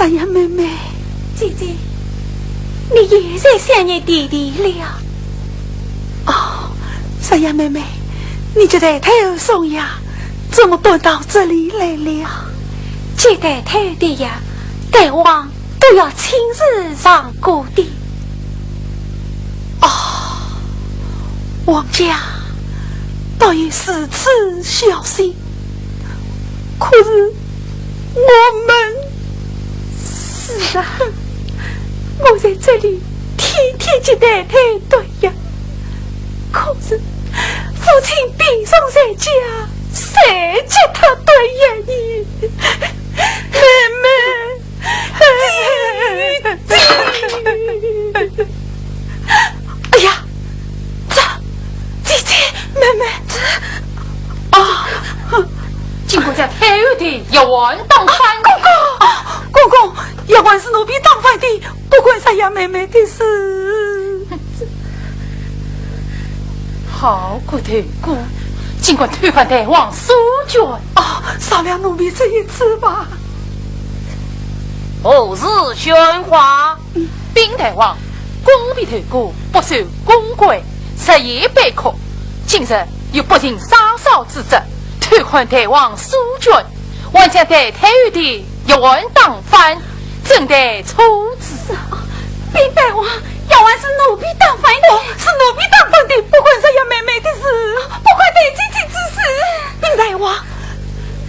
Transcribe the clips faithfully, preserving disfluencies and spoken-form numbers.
哎呀，妹妹。姐姐，你又在想念爹爹了？哦，三爷妹妹，你接待太后宋爷，怎么端到这里来了？接待太后的呀，大王都要亲自上过的。哦，王家倒有如此孝心。 可是我们……是啊，我在这里天天接待太后呀，可是父亲病重在家，谁接待太后呀？你，妹妹，姐姐。哎呀，这，姐姐，妹妹，这……啊，今个在太后的丫鬟当饭。公公，公公，丫鬟是奴婢当饭的，不关三爷妹妹的事。好个大官，竟敢偷看大王书卷。哦，饶了奴婢这一次吧。何事喧哗？禀大王，宫闢头过，不守宫规，日夜悲哭，今日有不敬杀嫂之责，偷看大王书卷， 还将太后的丫鬟当饭，怎得处置？禀大王，丫鬟是奴婢当饭的。哦，是奴婢当饭的，不关三爷妹妹的事，不关大姐姐之事。禀大王，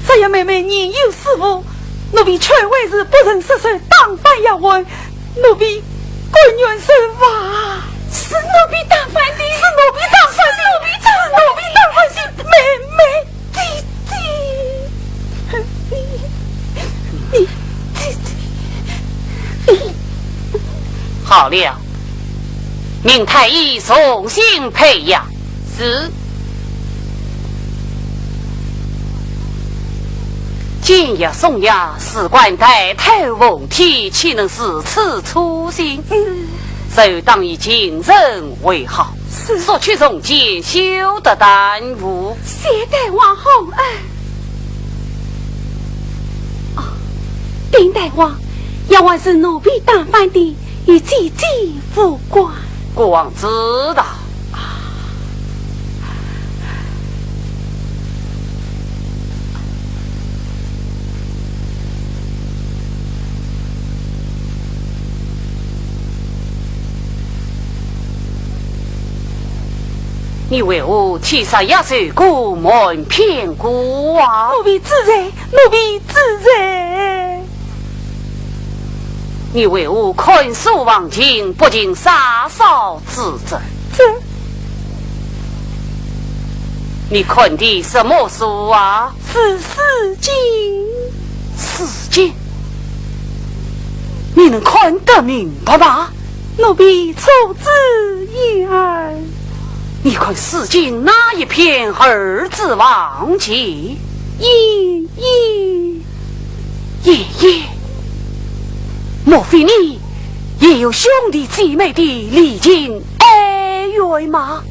三爷妹妹年幼失误，奴婢劝慰是不曾失手当饭丫鬟， 奴婢甘愿受罚。是奴婢当饭的，是奴婢当饭的，是奴婢当饭的，妹妹，姐姐，你，你，姐姐，你……好了，命太医重新配药。是。 今夜宋爷事关大太后凤体，岂能如此粗心？嗯。就当以近臣为好，是。速去重建，休得耽误。谢大王厚恩。哦，禀大王，丫鬟是奴婢打扮的，与姐姐无关。孤王知道。 你为何替少爷受过瞒骗过啊？奴婢知罪，奴婢知罪。 你为何看书忘情，不敬杀嫂之责？这……你看的什么书啊？是《诗经》。《诗经》？你能看得明白吗？奴婢出自言而……你看《诗经》哪一篇二字忘情？言也。 言也？莫非你也有兄弟姊妹的离情哀怨吗？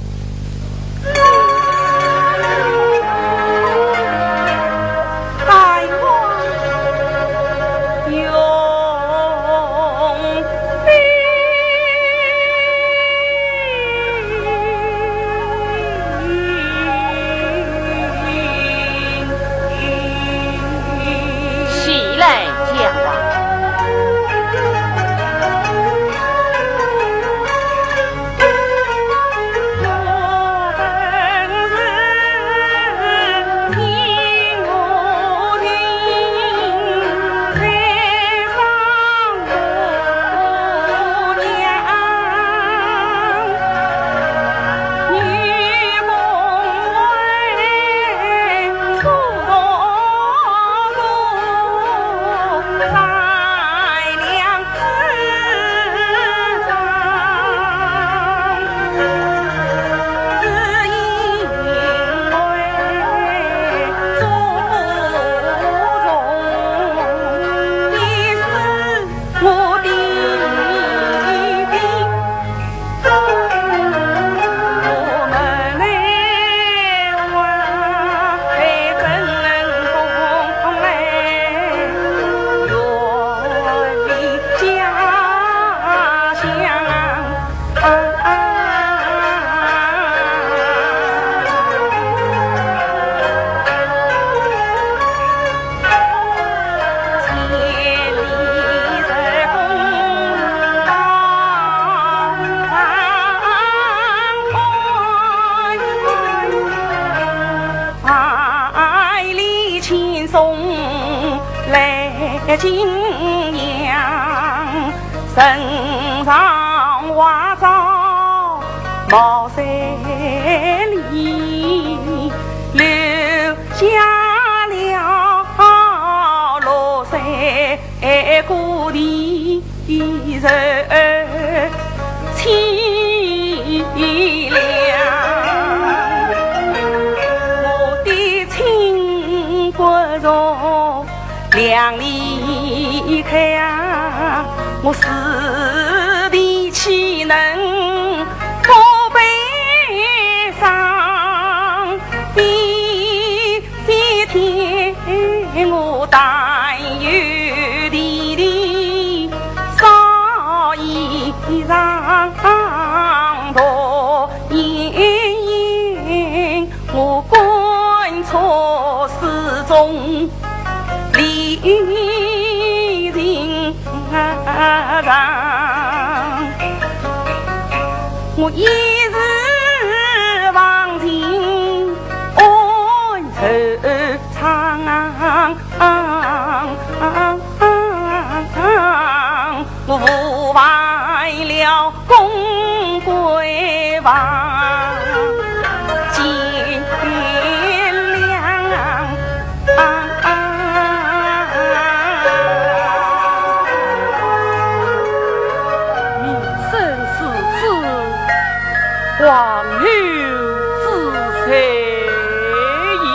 起来讲话。景阳，身上画着茅山里，留下了罗衫。 哎，故地人凄凉。我的亲骨肉两离开啊，我死的岂能不悲伤？ 今天我但有地地烧衣裳，独饮饮，我观察四周里情长。 我一时忘情暗惆怅，我误坏了公闺房，见谅。 名生死之，皇后之罪也。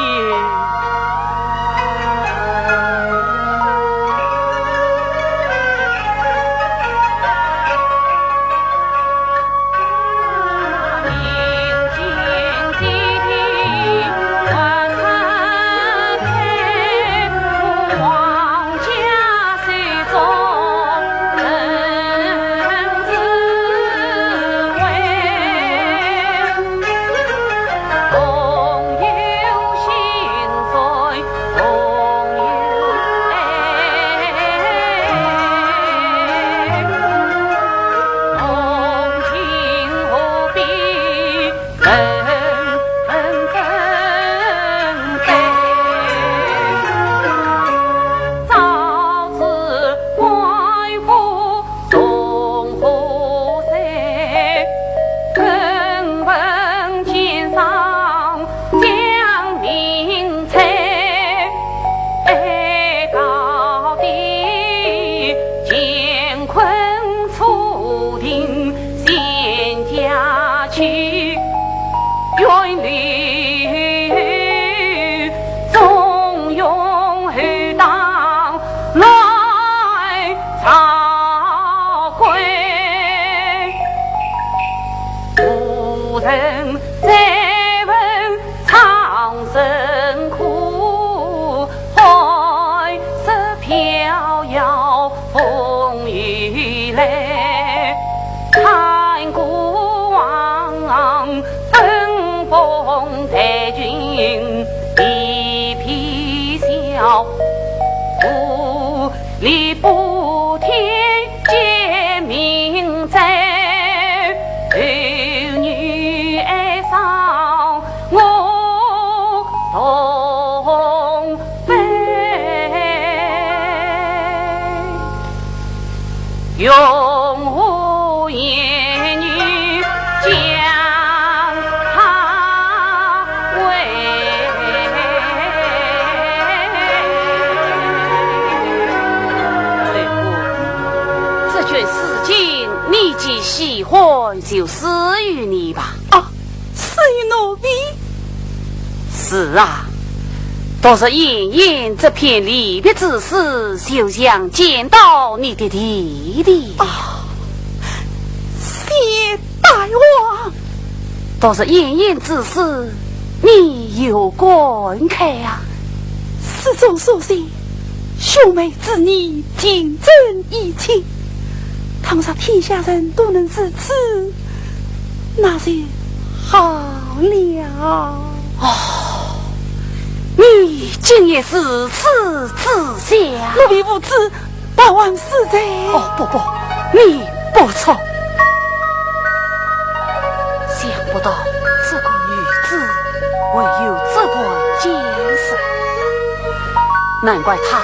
这卷诗经，你既喜欢，就赐与你吧。啊，赐与奴婢？是啊，读着莺莺这篇离别之诗，就像见到你的爹爹。啊，谢大王。 读着莺莺之诗，你有感慨啊？诗中所写，兄妹之义，情真意切。倘若天下人都能如此，那就好了。哦，你竟也如此之想？奴婢无知， 大王恕罪。哦，不，不，你不错。想不到这个女子会有这般见识，难怪她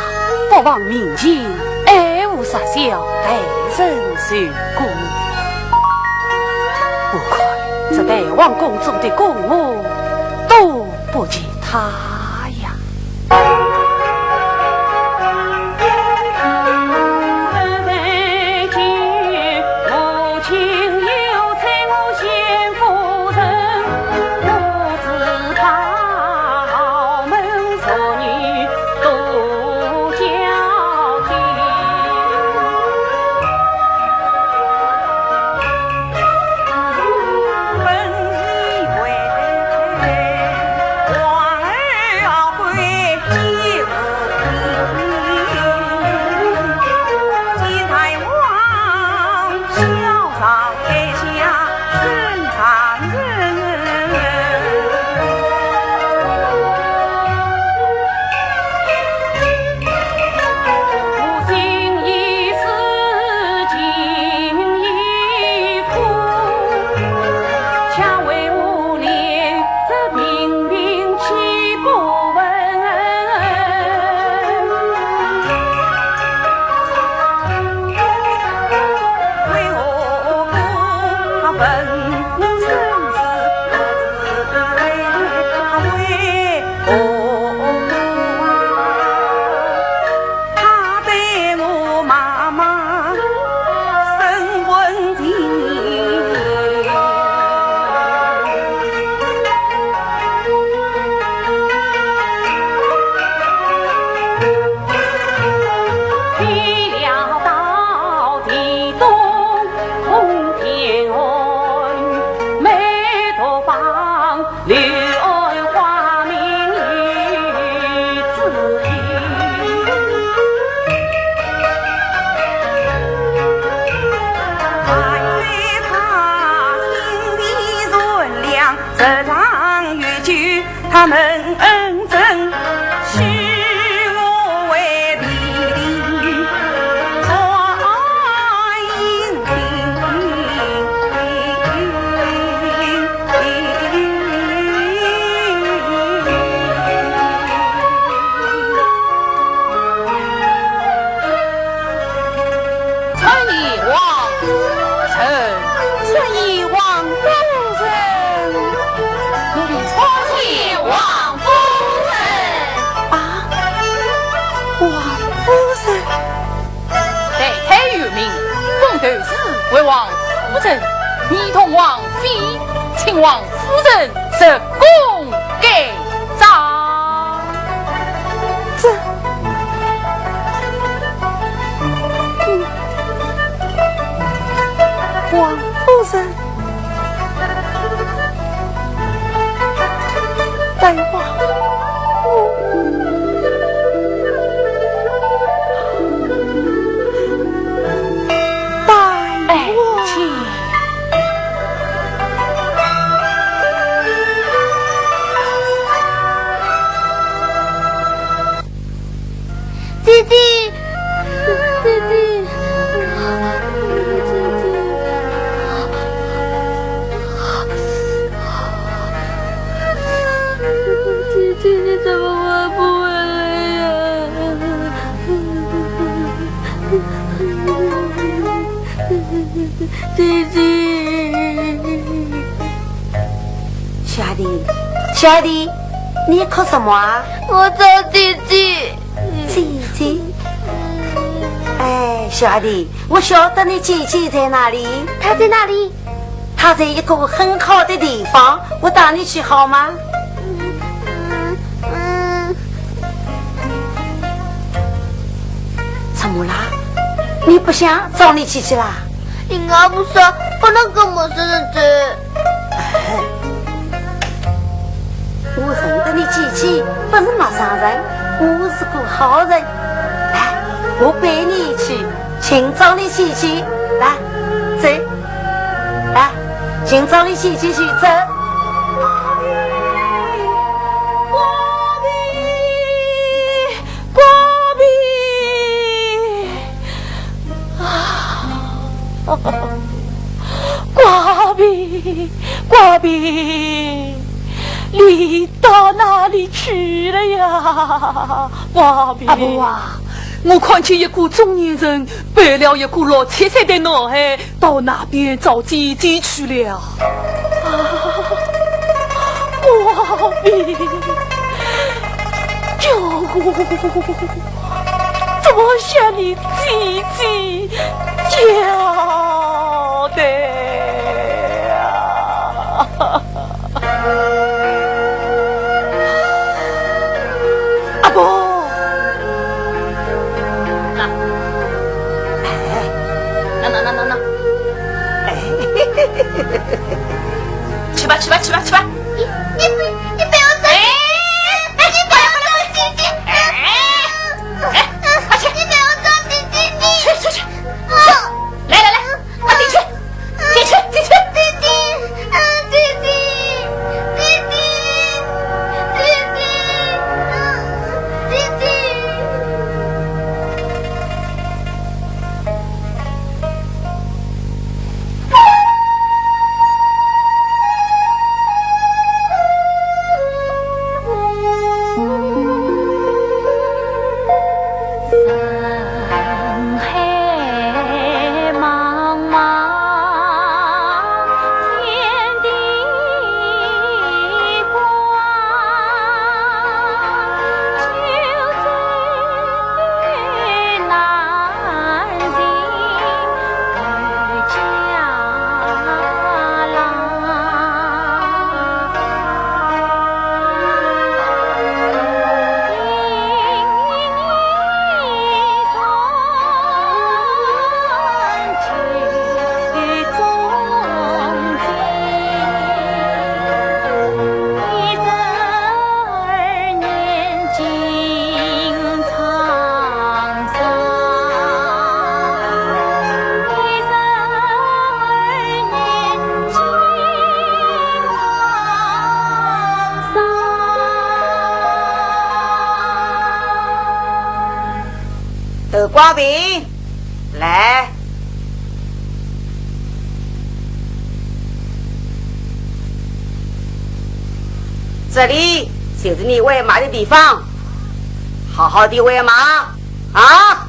不望民情，爱护实孝，待人受供。我看这代王公做的公务，都不及他呀。小弟，小弟，你哭什么啊？我找姐姐。姐姐？哎，小弟，我晓得你姐姐在哪里。她在哪里？她在一个很好的地方，我带你去好吗？嗯，嗯。怎么啦？你不想，找你姐姐啦？人家不说不能跟陌生人走。 我认得你姐姐，不是陌生人，我是个好人。来，我陪你去寻找你姐姐。来，走。来，寻找你姐姐去，走。瓜皮，瓜皮，你到哪里去了呀？瓜皮。阿婆啊，我看见一个中年人背了一个六七岁的男孩到那边找姐姐去了。啊，我命！叫我怎么向你姐姐要的啊？ 阿婆。那，那，那，那，那，那。哎。去吧，去吧，去吧，去吧。你，你不，你不要走。哎，哎，你不要走，姐姐。哎，哎，快去。你不要走，姐姐，你。去，去，去。去。来，来，来。 快进去，进去，进去。姐姐，啊，姐姐，姐姐，姐姐，啊，姐姐。 山海茫茫，天地广，就在南行的家郎。 豆瓜饼，来。这里就是你喂马的地方，好好地喂马。 啊？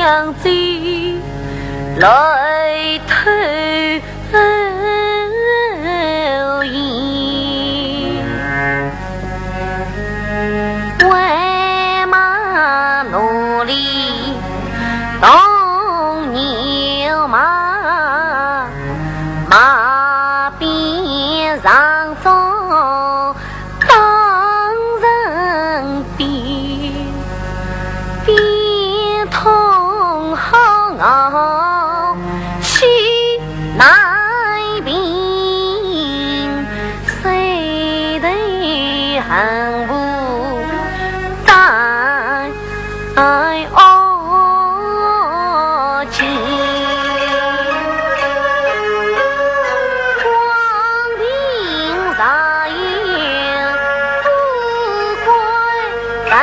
上走来偷 喂马奴隶，当牛马，马鞭上中当人鞭，鞭痛好熬，气难平。 谁的恨不在我心。光明在不归人。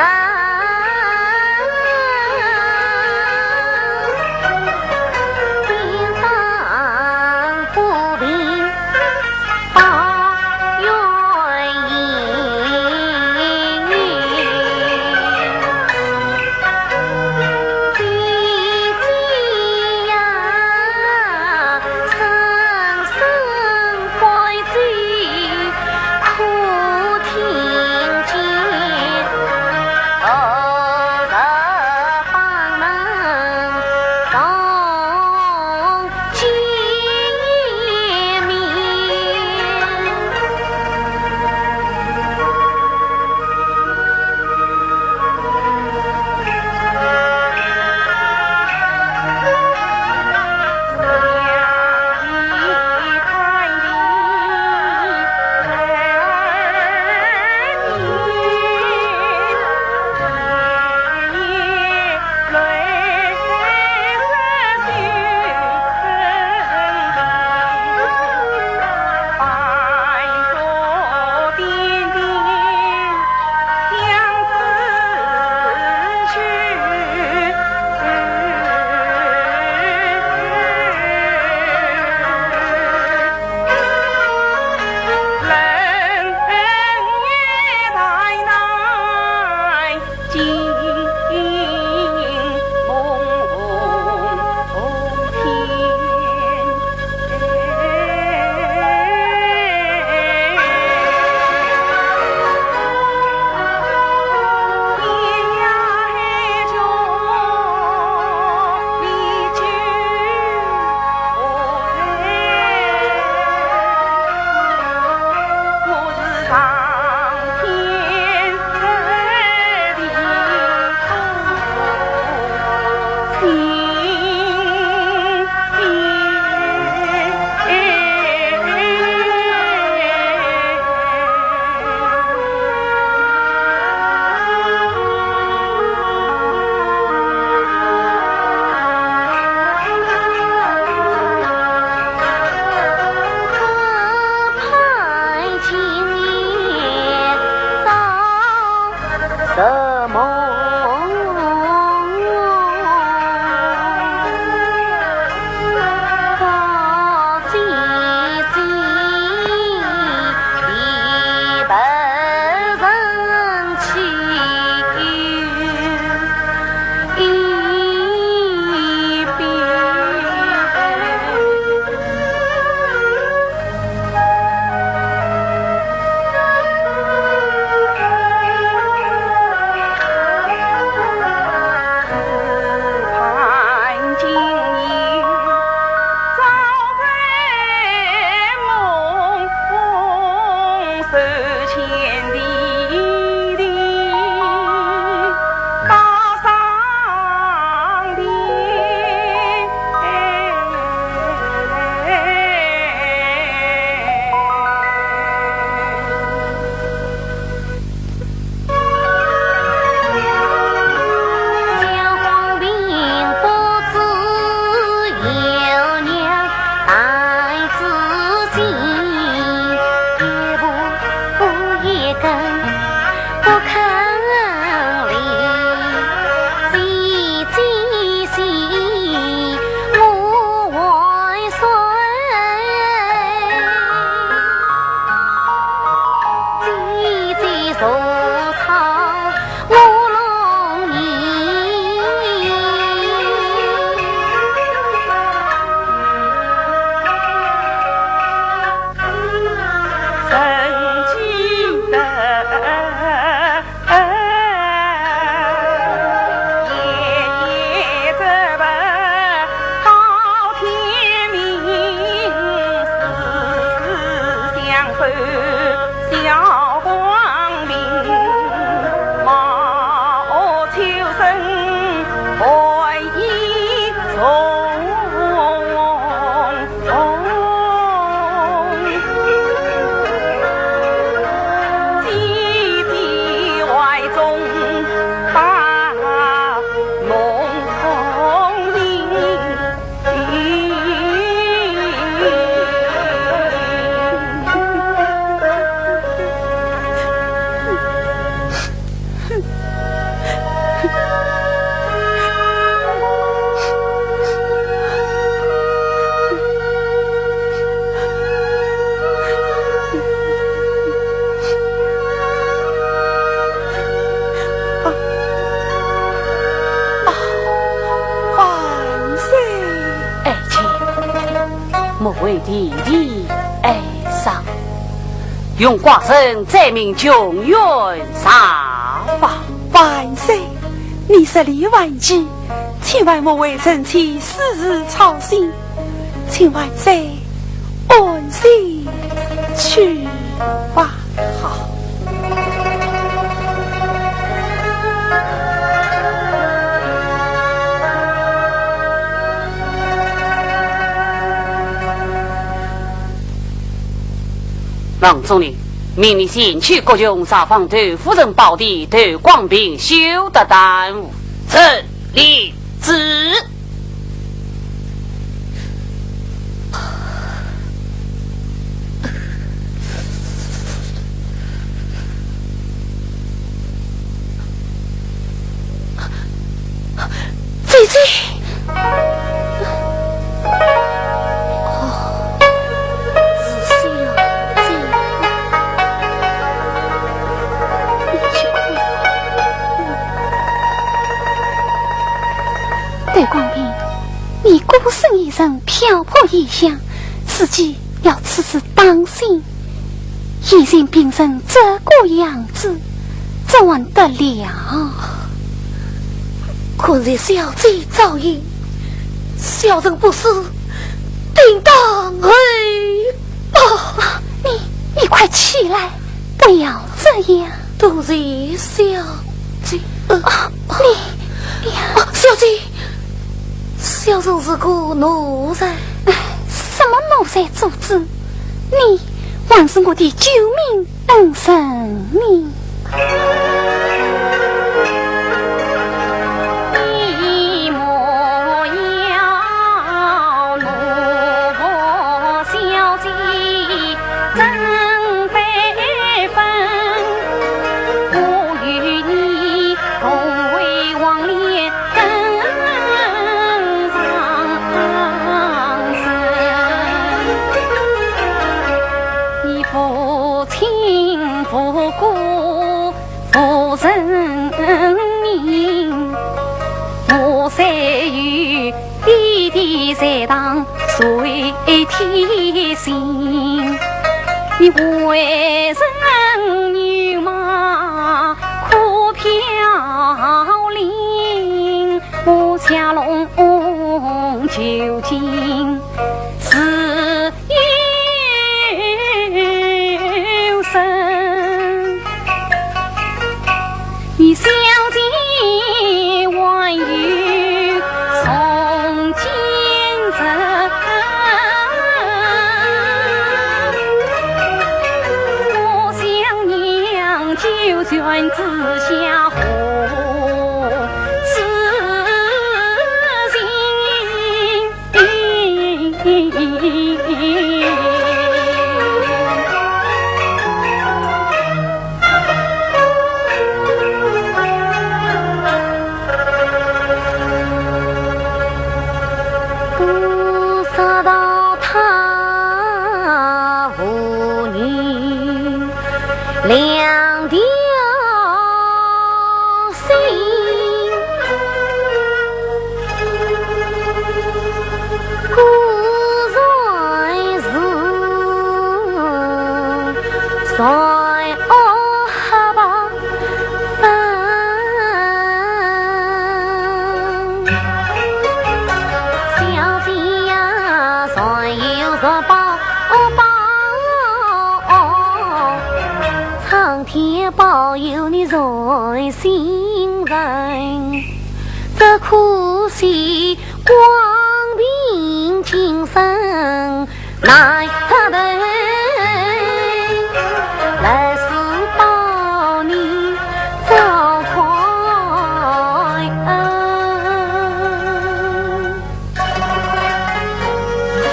莫为弟弟哀伤，容寡人再命穷远查访。万岁，你日理万机，千万莫为臣妾私事操心，请万岁安心去吧。好。 郎中呢，命你前去各穷查访窦夫人胞弟窦广平，休得耽误。遵令旨。 姐姐。哦，是小姐。你去看。窦广平，你孤身一人漂泊异乡，自己要自己当心。 眼前病人这个样子，怎还得了？看在小姐照应，小人不死，定当回报。啊，你，你快起来，不要这样。多谢小姐。呃，啊，你，你呀。啊，小姐，小人是个奴才。哎，什么奴才主子？你还是我的救命 恩人呢？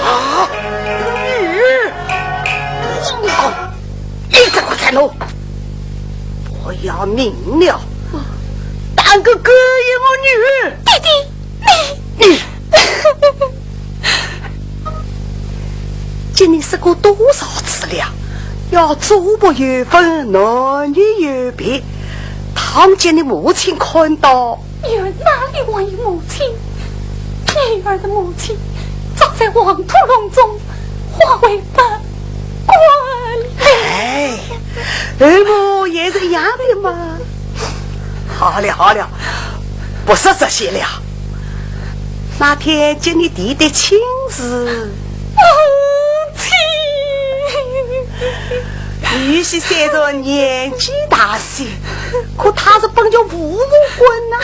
啊，你！你这个贱奴，不要命了！胆敢勾引我女儿！爹爹，你，你，跟你说过多少次了，要做朋友分男女有别，倘见你母亲看到，女儿哪里还有母亲？女儿的母亲早在黄土隆中化为白骨了。哎，二母也是一样的嘛。好了好了，不说这些了。那天接你爹的亲事，母亲。女婿虽然年纪大些，可他是本就父母官呐。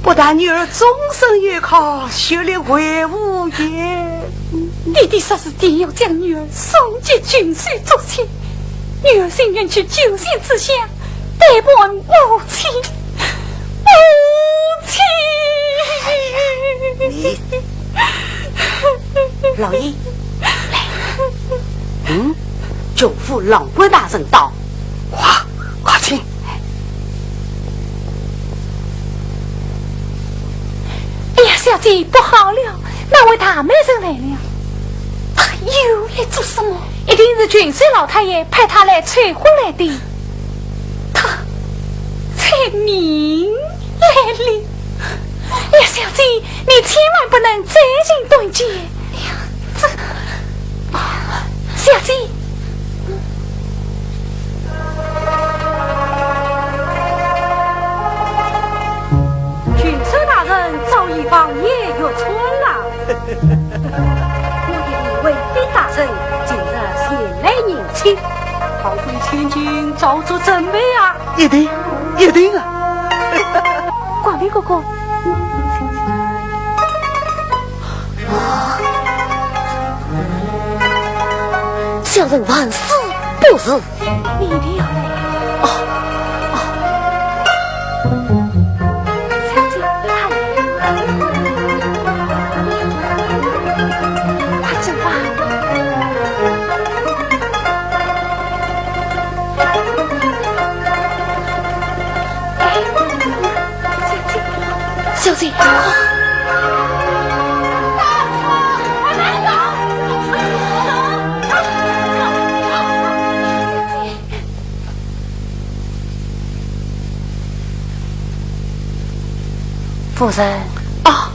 不但女儿终身有靠，学历为无也。爹爹说是定要将女儿送给郡守做妻，女儿情愿去九泉之下，陪伴母亲。母亲！你，老爷，来，嗯，郡府郎官大人到，快，快请。哎呀，小姐，不好了，那位大美人来了。她又来做什么？一定是郡守老太爷派她来催婚来的。她催命来了。哎呀，小姐，你千万不能再行断绝。哎呀，这，小姐。 郡守大人早已望眼欲穿了。我一位贵宾大人近日前来迎亲，旁边千金早做准备啊。一定，一定啊。广平哥哥， 小人万死不辞。你一定要来。哦，哦。小姐，快来。快走吧。 小姐，快！夫人。啊，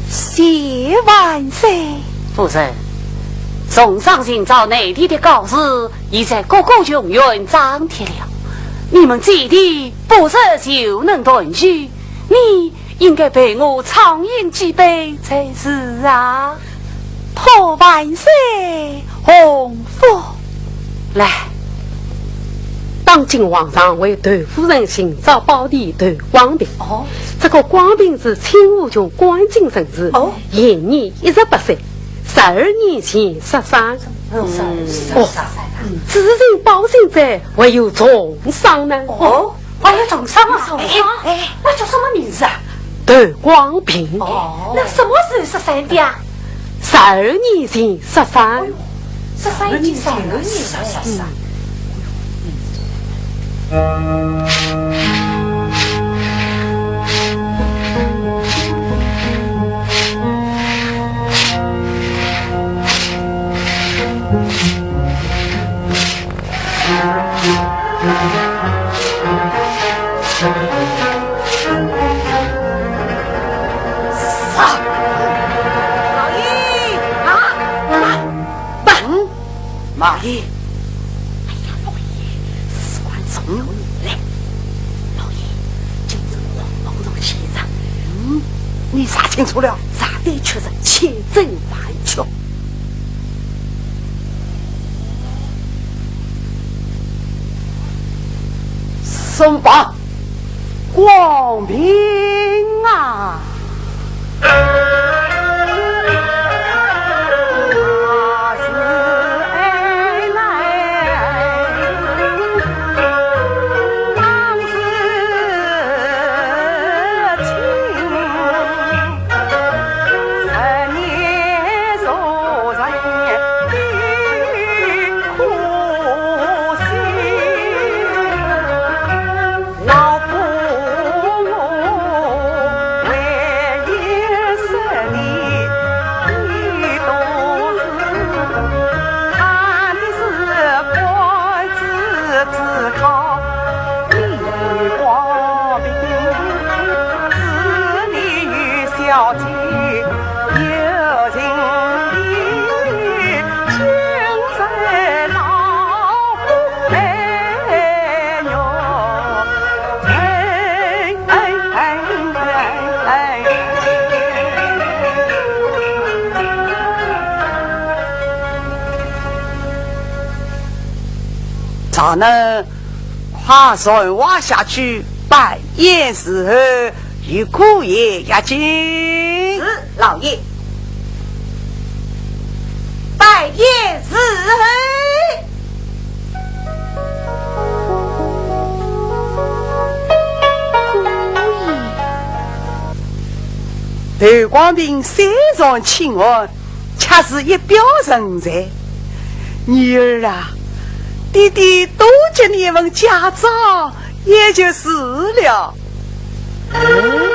谢万岁。夫人，从上寻找内弟的告示，已在各个穷院张贴了。你们姐弟不日就能团聚，你 应该陪我畅饮几杯才是啊。托万岁洪福。来，当今皇上为段夫人寻找胞弟段广平。哦。这个广平是清河郡关津人氏，哦。现年一十八岁，十二年前失散。嗯，十二，哦，十二。至于报信者，还有重伤呢。哦。 还有重伤啊？重伤？哎，哎，那叫什么名字啊？段广平。哦。那什么时候失散的啊？十二年前失散。哎呦，失散已经十二年了。是啊，是啊，是啊。老爷，啊，慢，慢，慢。哎呀，老爷，事关重要呢。来，老爷，今日皇榜上写着，嗯，你查清楚了？查得确实千真万确。 身亡广平啊。那快传话下去，半夜伺候，与姑爷约见。是，老爷。半夜伺候。姑爷。窦光平三上请安， 却是一表人才。女儿啊，爹爹多给你一份嫁妆，也就是了。嗯？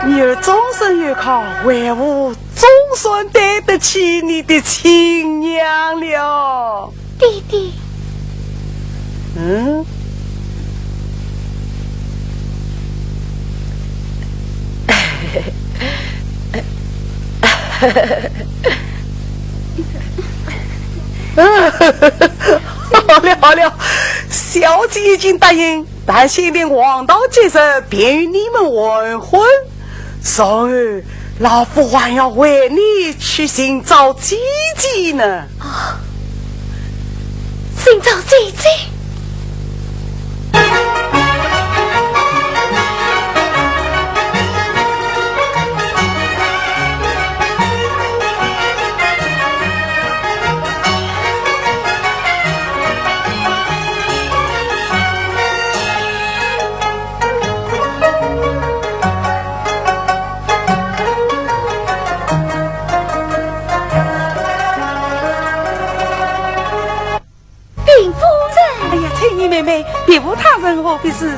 女儿终身有靠，为父总算对得起你的亲娘了。爹爹。嗯？好了好了，小姐已经答应，但限定黄道吉日，便与你们完婚。 然后，老夫还要为你去寻找姐姐呢。啊，寻找姐姐？禀夫人。哎呀，翠女妹妹，别无他人，何必如此？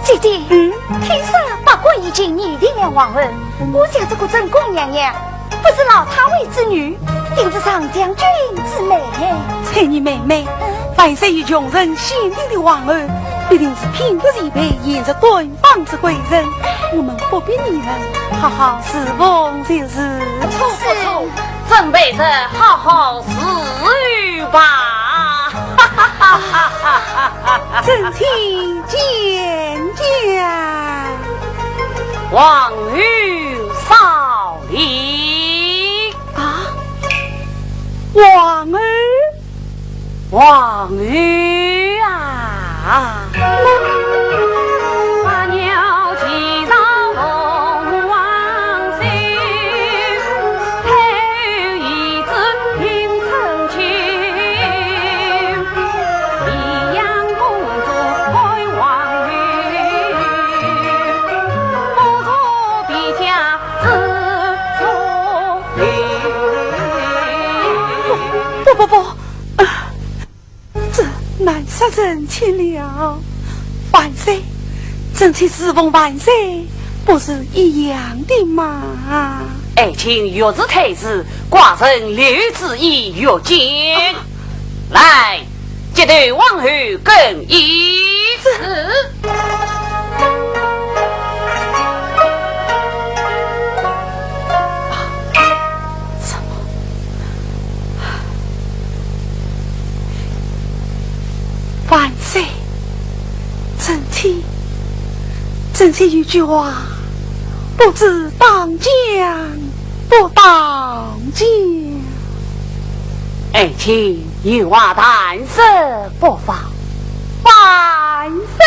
姐姐，嗯？天色不早，已经认定了皇后，我想这个正宫娘娘，不是老太尉之女，定是上将军之妹。翠女妹妹，嗯？万岁与穷人选定的皇后，必定是品德齐备，颜值端 方之贵人，我们不必议论，好好侍奉就是。不错，不错，准备着好好侍候吧。哈哈哈哈哈哈！臣妾见驾。皇后少礼。啊？皇后？ 皇后啊！ 不，不，不，啊，这难杀臣妾了。万岁，臣妾侍奉万岁，不是一样的吗？爱卿若是推辞，寡人留旨意，御见。啊。来， 接待皇后更衣。是。啊，怎么？万岁，臣妾，臣妾有句话，不知当讲 不当讲。爱卿有话但说不妨。万岁！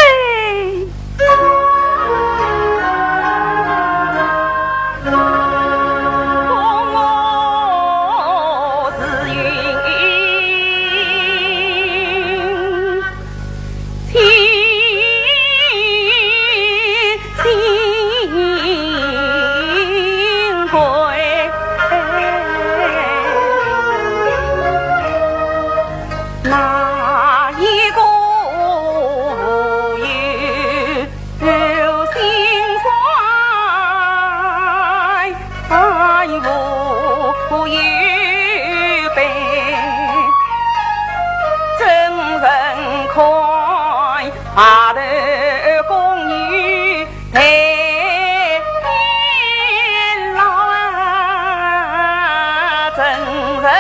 分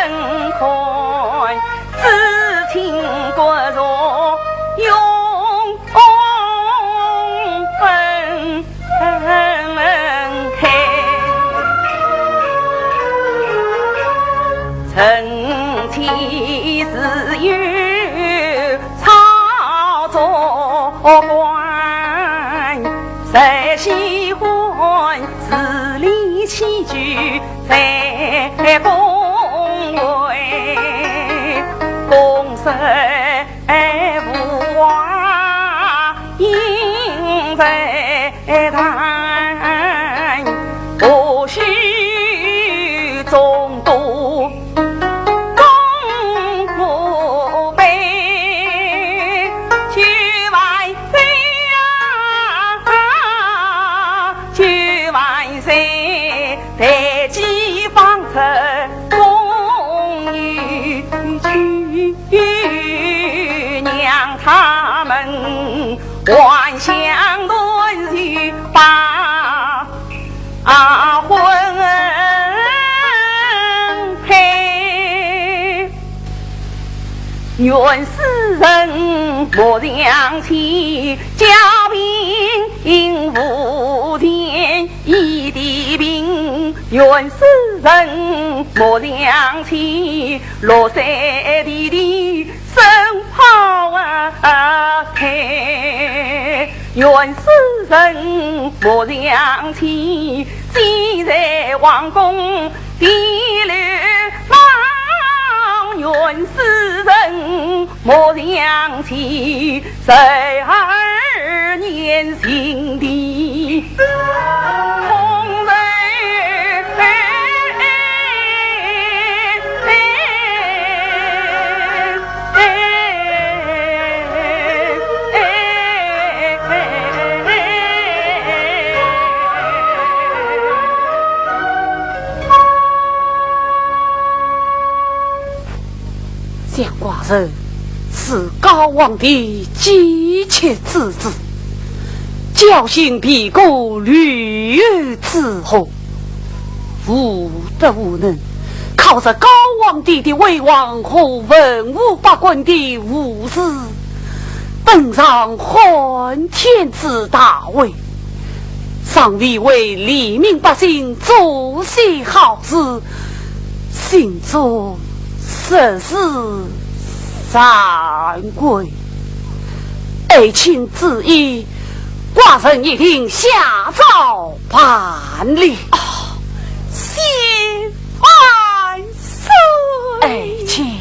开，至亲骨肉永分开。曾几时有操作官，谁喜欢势利欺君 在宫闱，宫闱无话应在谈，何须总督公不卑，去万岁啊，去万岁！ 待几方才公与去，让他们还乡团聚把婚配。愿世人莫相欺，交鬓无钱 一滴鬓，愿世人莫相欺，落水弟弟身抛开。愿世人莫相欺，寄在皇宫地流浪。愿世人 莫相欺，十二年心地空人。相国人 是高皇帝急切之至，侥幸避过吕后之祸，无德无能，靠着高皇帝的威望和文武百官的扶持，登上汉天子大位，尚未为黎民百姓做些好事，心中 实是惭愧。爱卿之意，寡人一定下奏办理。哦，谢万岁。爱卿。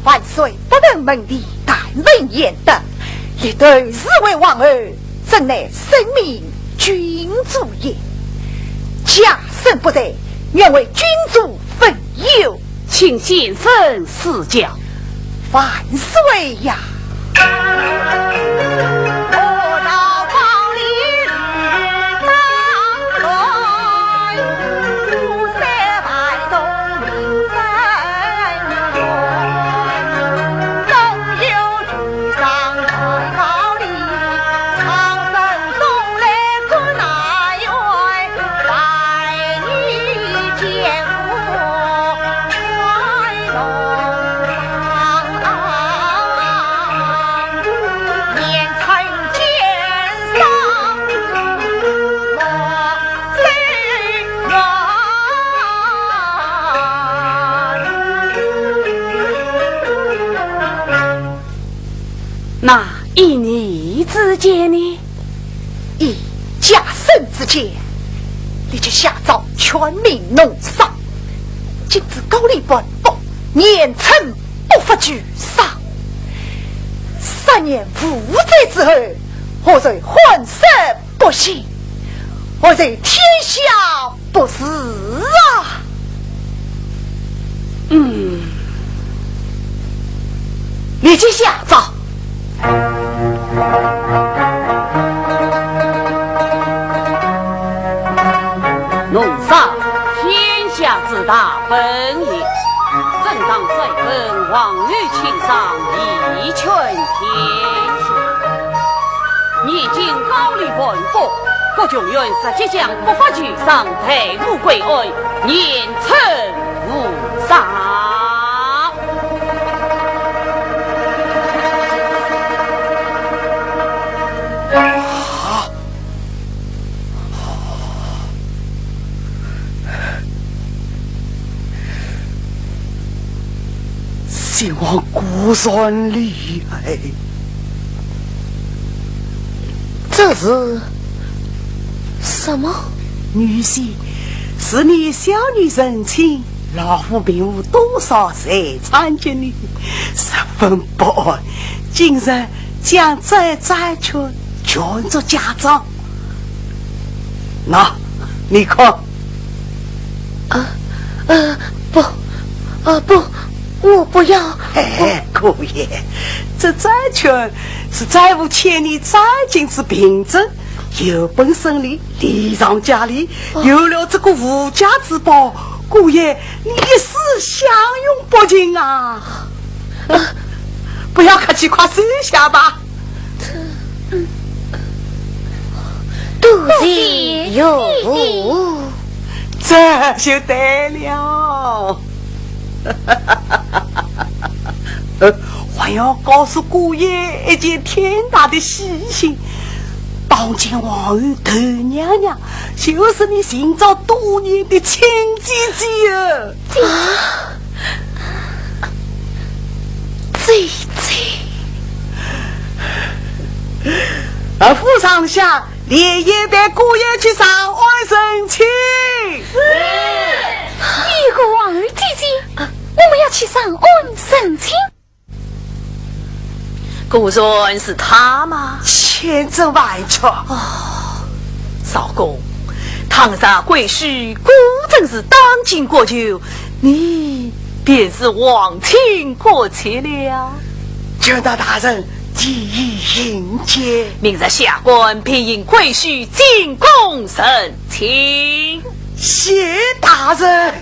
万岁不问门第，但问贤德，一头侍卫王后，怎奈生命君主也。家生不在，愿为君主分忧。 请先生赐教。万岁呀！那依你之见呢？依家生之见，立即下诏全民农丧。今之高丽半百年春不发举丧，三年无灾之后，何愁欢声不喜？何愁天下 不是啊。嗯，立即下诏。是大本营，正当率领黄牛请上，以权天下。年近高龄半百，葛琼元实际上不法就上，待父归案，严惩勿赦。啊！ 先王果然厉害。这是什么？女婿，是你小女成亲，老夫并无多少财产给你，十分不安。今日将这债权全作假账。 喏，你看。啊，呃，不，啊，不，我不要。哎，姑爷，这债权是债务欠你债金之凭证，有本生利，利上加利，哦。有了这个无价之宝，姑爷，你一世享用不尽啊！啊，不要客气，快收下吧。 多谢岳父。这就对了。呃，还要告诉姑爷一件天大的喜讯，当今皇后头娘娘就是你寻找多年的亲姐姐啊。 姐姐。啊，府上下连夜带姑爷去上岸成亲。是。你个皇后姐姐，我们要去上岸成亲。果然是她吗？千真万确。哦，少恭，倘若贵婿果真是当今国舅， 你便是皇亲国戚了。求得大人第一引见。明日下官便引贵婿进宫成亲。谢大人。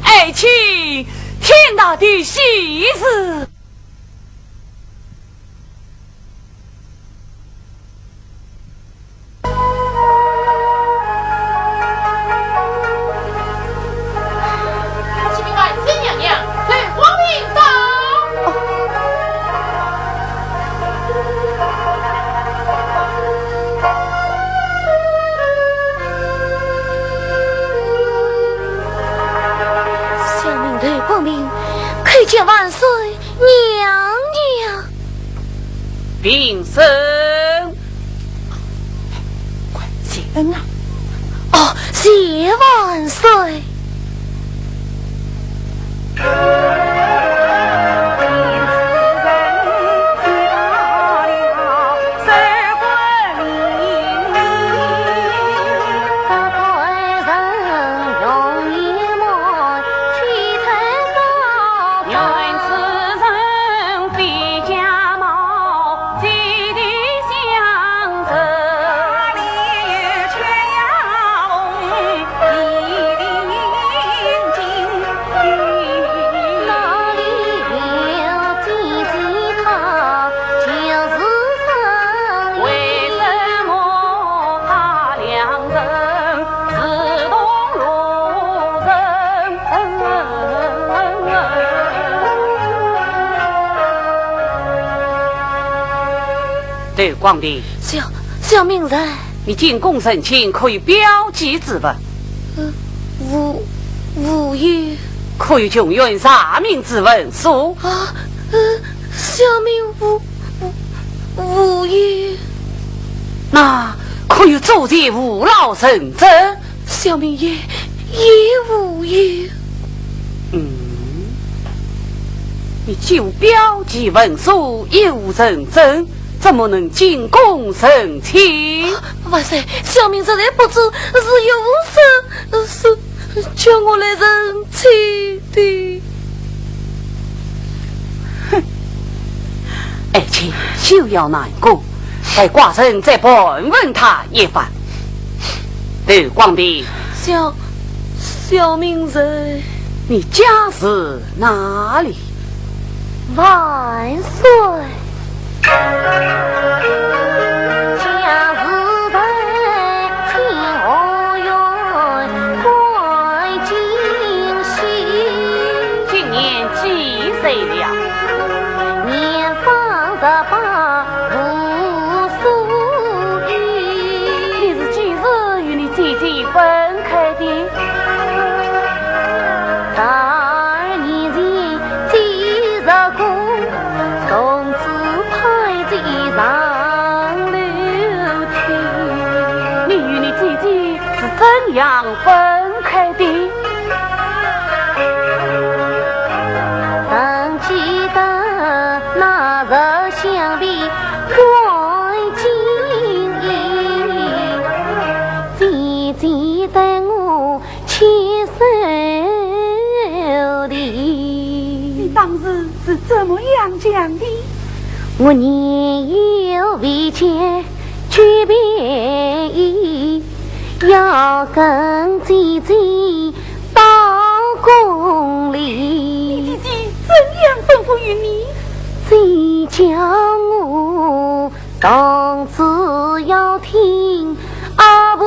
爱卿，天大的喜事！ 小民刘光明叩见万岁 娘娘。平身。快谢恩啊！哦，谢万岁。刘光明。小，小民在。你进宫成亲可有标记之物？呃，无，无有。可有琼元赦免之文书？啊，呃，小民无，无，无有。那可有祖前无老存折？ 小民也，也无有。嗯，你既无标记文书，也无存折，怎么能进宫成亲？啊，万岁，小民实在不知，是岳父说，是叫我来成亲的。 哼，爱卿休要难过，待寡人再盘问他一番。刘广平。小，小民在。你家住哪里？万岁。家住在清河县观景县。今年几岁了？年方十八， 无所依。你是几时与你姐姐分开的？十二年前，姐入宫，从此派姐上楼梯。你与你姐姐是怎样分开的？ 曾记得那日相别观景旖，姐姐对我牵手的。你当时是怎么样讲的？我年幼未解，举杯一 要跟姐姐到宫里。你姐姐怎样吩咐于你？姐叫我从此要听阿婆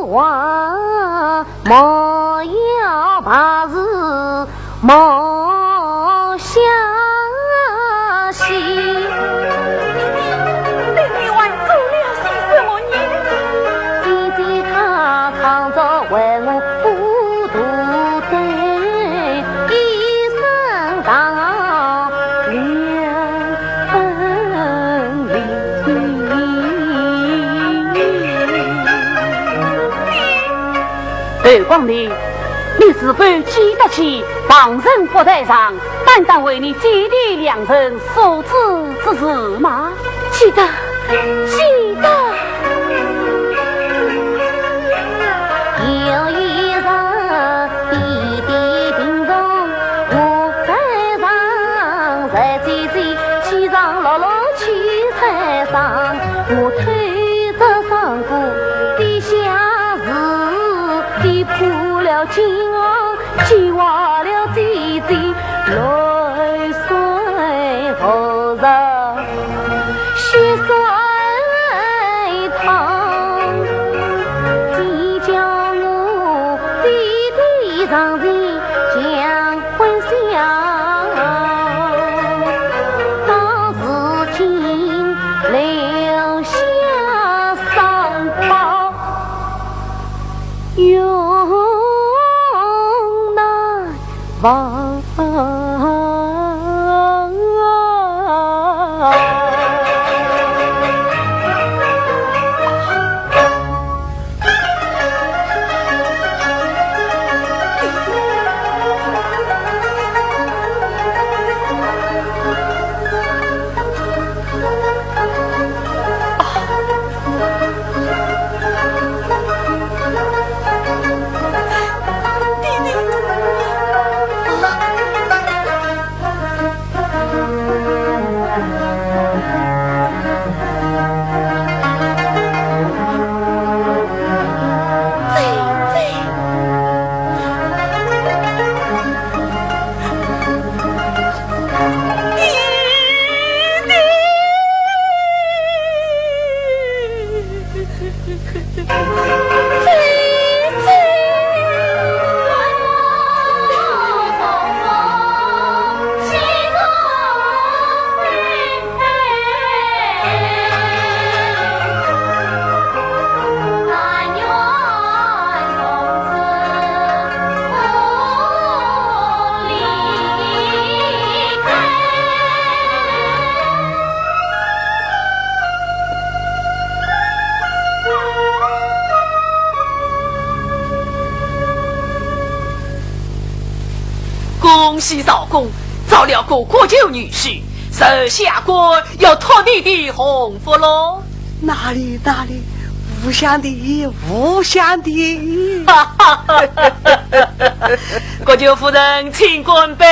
话，莫要白事 莫相信。你还做了些什么孽？姐姐她常常为我舞毒咒，一生当两分离。刘广平， 你是否记得起旁人不在场，单单为你姐弟两人所指之事吗？记得，记得。有一日，爹爹病重，我在床，在姐姐膝上落落去在床，我推着上过地下室，跌破了金碗， 击坏了姐姐泪水无日血水淌。姐叫我爹爹上前讲分晓，到如今留下伤疤。 永难忘。恭喜赵公，找了个国舅女婿，这下官要托你的洪福喽。哪里哪里，无相的，无相的。国舅夫人，请干杯。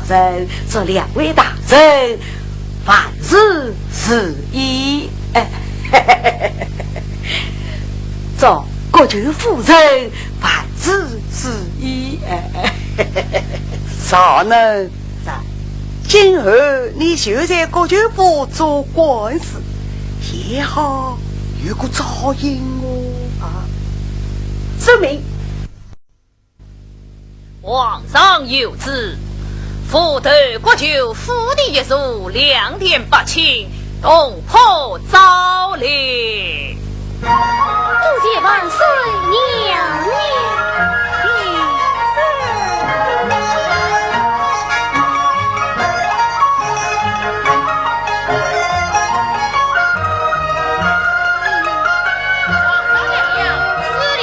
人，祝两位大人万事如意。祝国舅夫人万事如意。啥呢？啥？今后你就在国舅府做官司，也好有个照应哦。啊，遵命。 皇上有旨，复投国舅府第一座两殿八卿，同破昭陵。多谢万岁娘娘。皇上娘娘，失礼。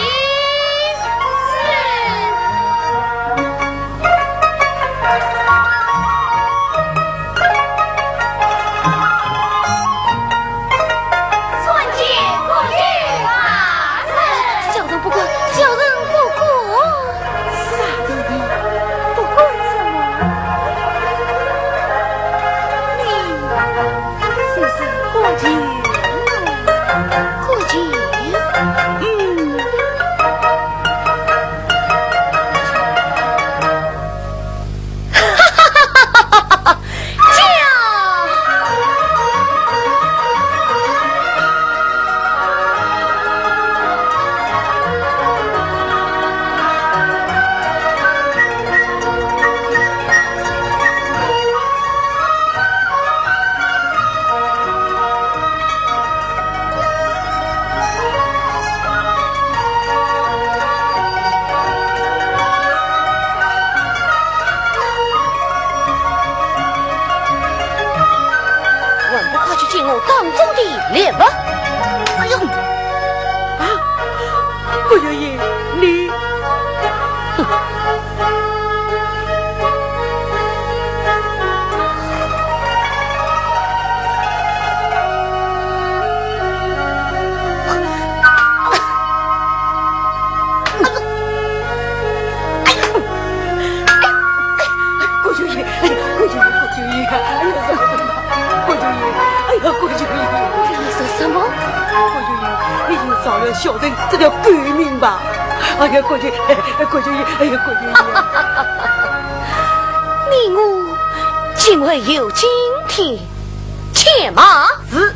参见国舅大人。小人不敢，小人不敢。啥的？你不敢什么？你就是国舅啊。国舅？嗯。 还不快去见我当中的梁伯？哎呦，啊，顾少爷，你，哼。 国舅爷，哎呀，国舅爷，国舅爷，哎呀，国舅爷，哎呀，国舅爷。你说什么？国舅爷，你就饶了小人这条狗命吧。哎呀，国舅，哎，国舅爷，哎呀，国舅爷。你我今后有今天，且慢。是。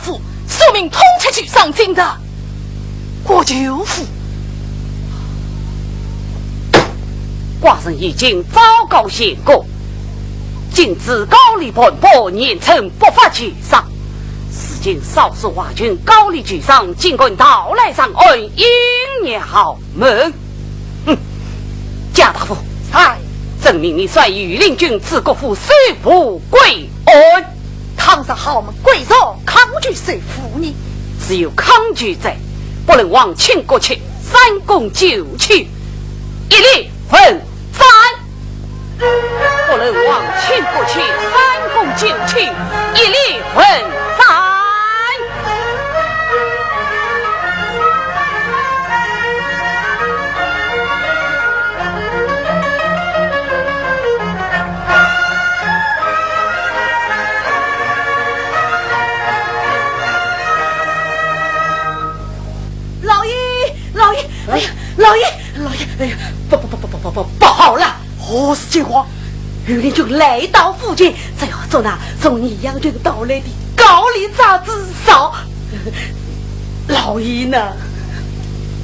府，速命通出去上京的国舅府。寡人已经昭告相国，禁止高丽盘缠，严惩不法救上。如今少数华军高丽救上，竟敢逃来长安，影响豪门。 哼，贾大夫。在。朕命你率御林军至各府搜捕归案。倘若豪门贵族抗拒搜捕呢？只有抗拒者，不论皇亲国戚，三公九卿，一律问斩。不论皇亲国戚，三公九卿，一律问斩。 老爷，老爷，哎呀，老爷，老爷，哎呀，不不不不不不不，不好了！何事惊慌？御林军来到附近，正要捉拿从宜阳郡逃来的高丽长子曹。老爷呢？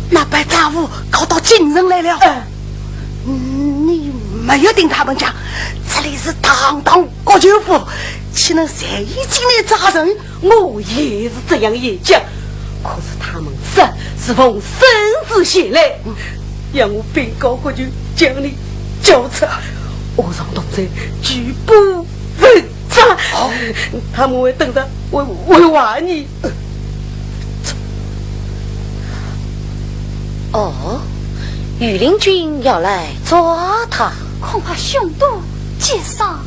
那班家伙逃到京城来了。嗯。你没有听他们讲，这里是堂堂国舅府，岂能随意进来抓人？ 我也是这样一想，可是他们说是奉圣旨前来，要我禀告国舅，将你交出，我上东山举步问斩。哦。他们会等着，会，会还你。哦，御林军要来抓他。恐怕凶多吉少。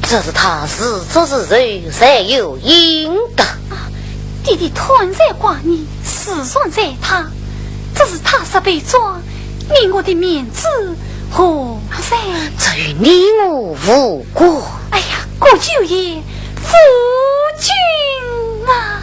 只是他是作是罪，罪有应得。啊，爹爹贪财怪你，私藏财他，只是他若被抓，你我的面子何在？这与你我无关。哎呀，国舅爷，夫君啊！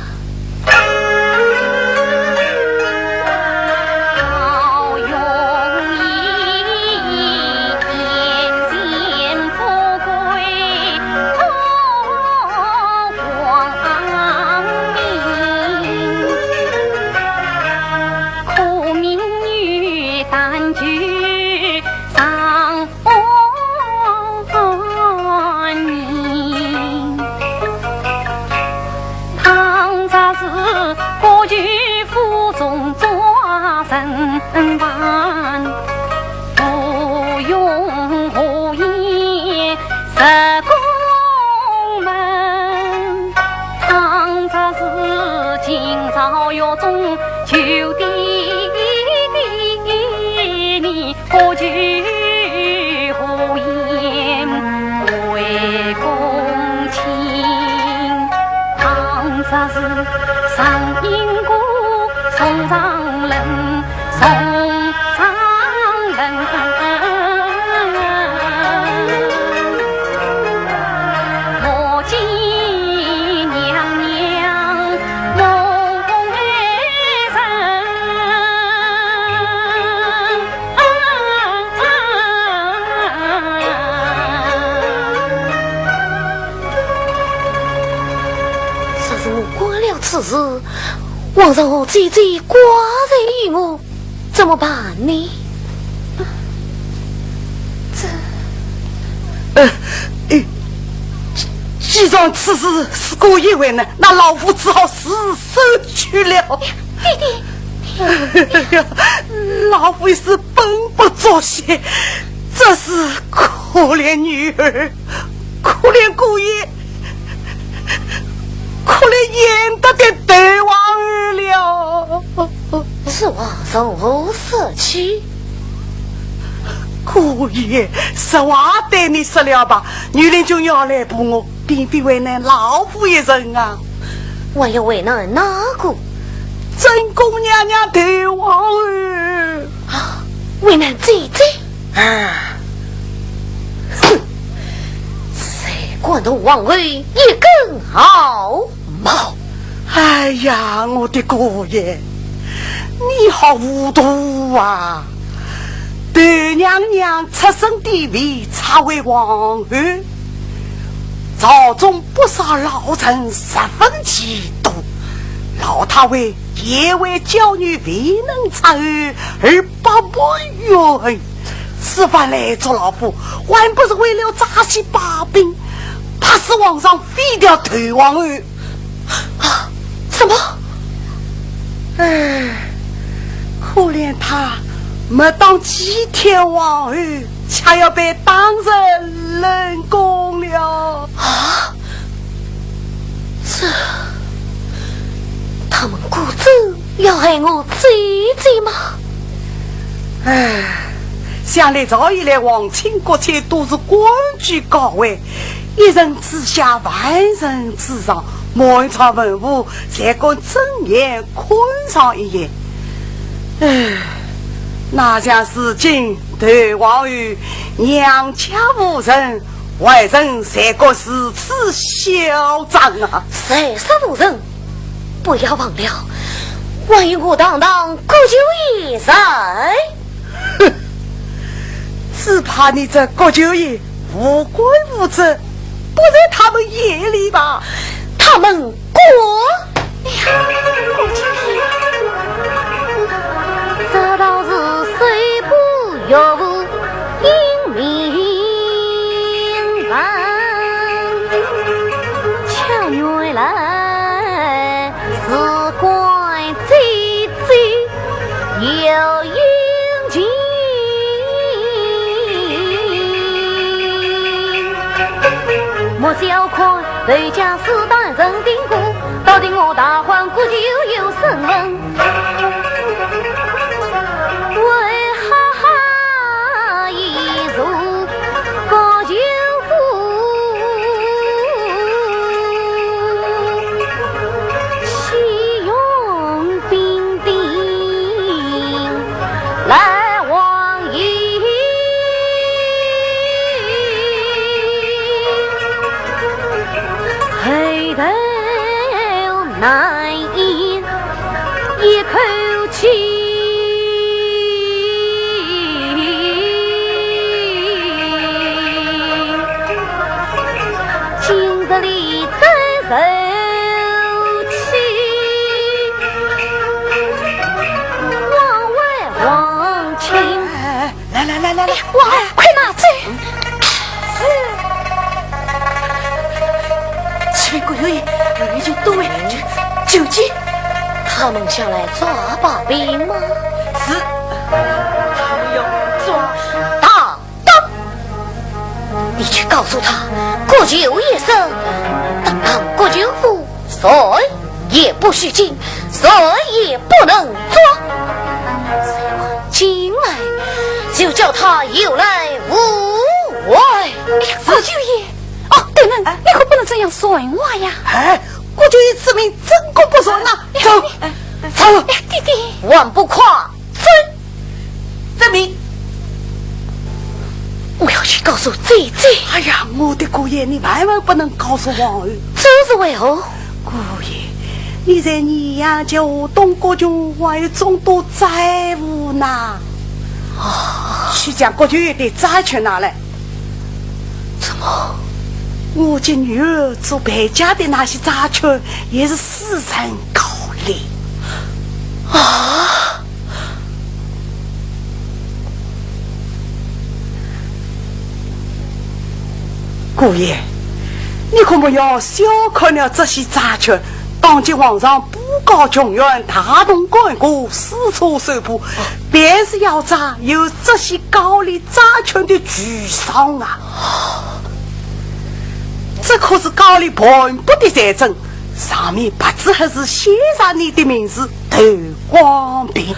唐朝是国舅府中抓人犯，无用无言入宫门。唐朝是今朝狱中囚的你， 国舅何言为公卿？倘若是上因果，送上人，送上人。我见娘娘梦回人。 若是我管了此事，皇上和姐姐寡人一母，怎么办呢？这……呃，呃，既，既然此事事过已完呢，那老夫只好自首去了。爹爹， 哎呀，老夫一时本不作谢，只是可怜女儿，可怜姑爷，可怜贤德的窦王后了。此话从何说起？姑爷，实话对你说了吧，御林军要来捕我， 并非为难老夫一人啊。还要为难哪个？正宫娘娘窦王后。啊，为难姐姐？啊，哼，谁敢动王后一根毫毛？哎呀，我的姑爷，你好糊涂啊！窦娘娘出身低微，才为皇后，朝中不少老臣十分嫉妒，老太后也为娇女未能出尔而百般怨恨。此番来捉老夫，还不是为了这些把柄，怕是皇上非要投皇后。啊，什么？唉，可怜她没当几天皇后， 却要被当成冷宫了。啊？这，他们果真要害我姐姐吗？唉，想来朝以来，皇亲国戚都是官居高位，一人之下，万人之上，满朝文武侪敢睁眼看上一眼。唉， 哪像如今投皇后，娘家无人，外人侪觉如此嚣张啊！谁说无人？不要忘了，还有我堂堂国舅爷在。哼，只怕你这国舅爷无官无职，不在他们眼里吧？他们 滚！哎呀，国舅爷，这道是谁不由英明人，巧原来是关姐姐。 有英情。莫小看头家是当人定过，到底我大汉国舅有身份，为哈哈一座高舅府。 岂容兵丁来荒野，后头难言一口气。 今日里得受气，枉为皇亲。哎，来来来来来，哎，王二，快拿走。是。启禀国舅爷，二舅都尉，救急。他们想来抓把柄吗？是，他们要抓大 当，你去告诉他，国舅爷说，堂堂国舅府，谁也不许进，谁也不能抓。谁敢进来，就叫他有来无回。哎呀，国舅爷，哦，等等，哎，你可不能这样说话呀。哎，国舅爷此命怎可不传呐？哎呀，走，哎，走。哎呀，爹爹。还不快 走！遵命。我要去告诉姐姐。哎呀，我的姑爷，你万万不能告诉皇后。这是为何？姑爷，你在南阳桥东国舅还有众多债务呐。啊。去将国舅爷的债权拿来。怎么？我给女儿做陪嫁的那些债权也是私人高利。啊！ 姑爷，你可不要小看了这些债权。当今皇上布告穷源，大动干戈，四处搜捕，便是要查有这些高利债权的巨商啊。这可是高利盘剥的财政，上面白纸黑字写上你的名字， 投广平。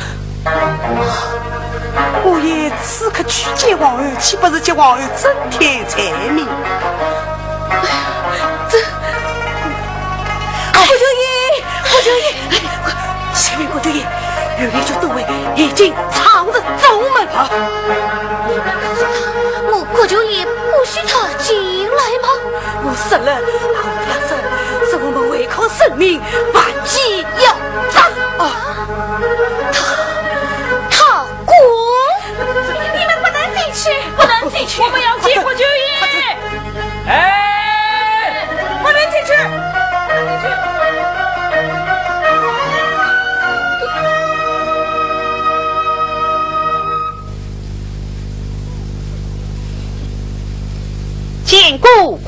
姑爷此刻去见皇后，岂不是给皇后增添罪名？这，哎，国舅爷，国舅爷，启禀国舅爷，有一个都尉已经闯入中门。啊？你们告诉他，我国舅爷不许他进来吗？ 我说了，我他说，是我们为国伸冤，万死要杀。啊，他，他滚！你们不能进去，不能进去，我们要见国舅爷。哎，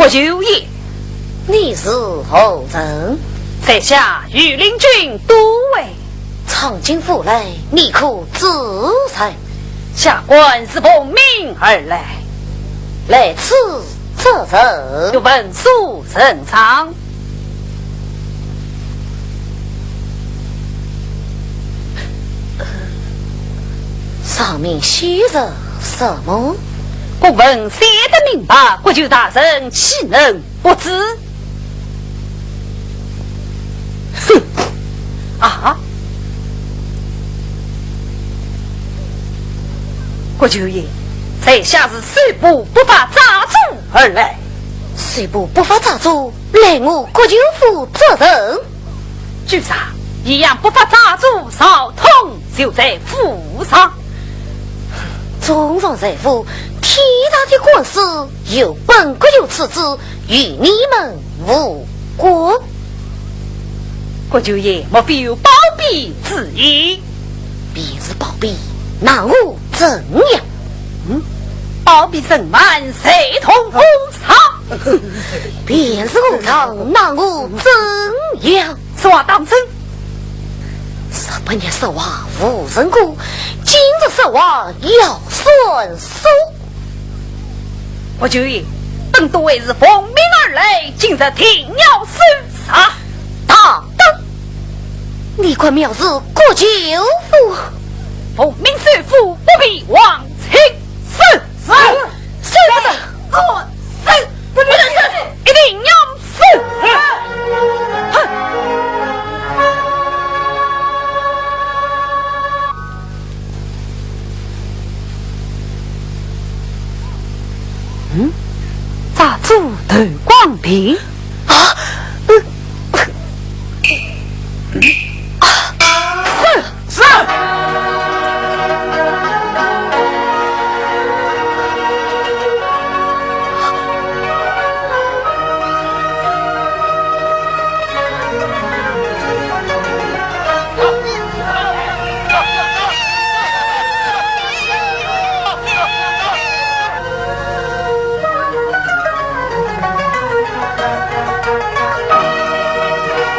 不久也。你是何人？在下御林军都尉。 闯进府来，你可知罪？下官是奉命而来。来此作甚？有文书呈上。上面写着什么？公文写得明白，国舅大人岂能 不知。哼！啊！国舅爷，在下是搜捕不法渣杓而来。搜捕不法渣杓，来我国舅府作甚？据查，一样不法渣杓赵通就在府上。 纵然在府，天大的官司由本国舅处置，与你们无关。国舅爷莫非有包庇之意？便是包庇，奈何怎样？嗯，包庇沈瞒，才同无常。便是无常，奈何怎样？ 此话当真？日本人说话无人过，今日说话要算数。国舅爷，本都尉是奉命而来，今日定要搜查。大胆！你敢藐视国舅府？奉命搜府，不比王清。是。是。是。 不能吃，一定要吃！哼！嗯？咋做头光的？啊？嗯。啊！是！ 是。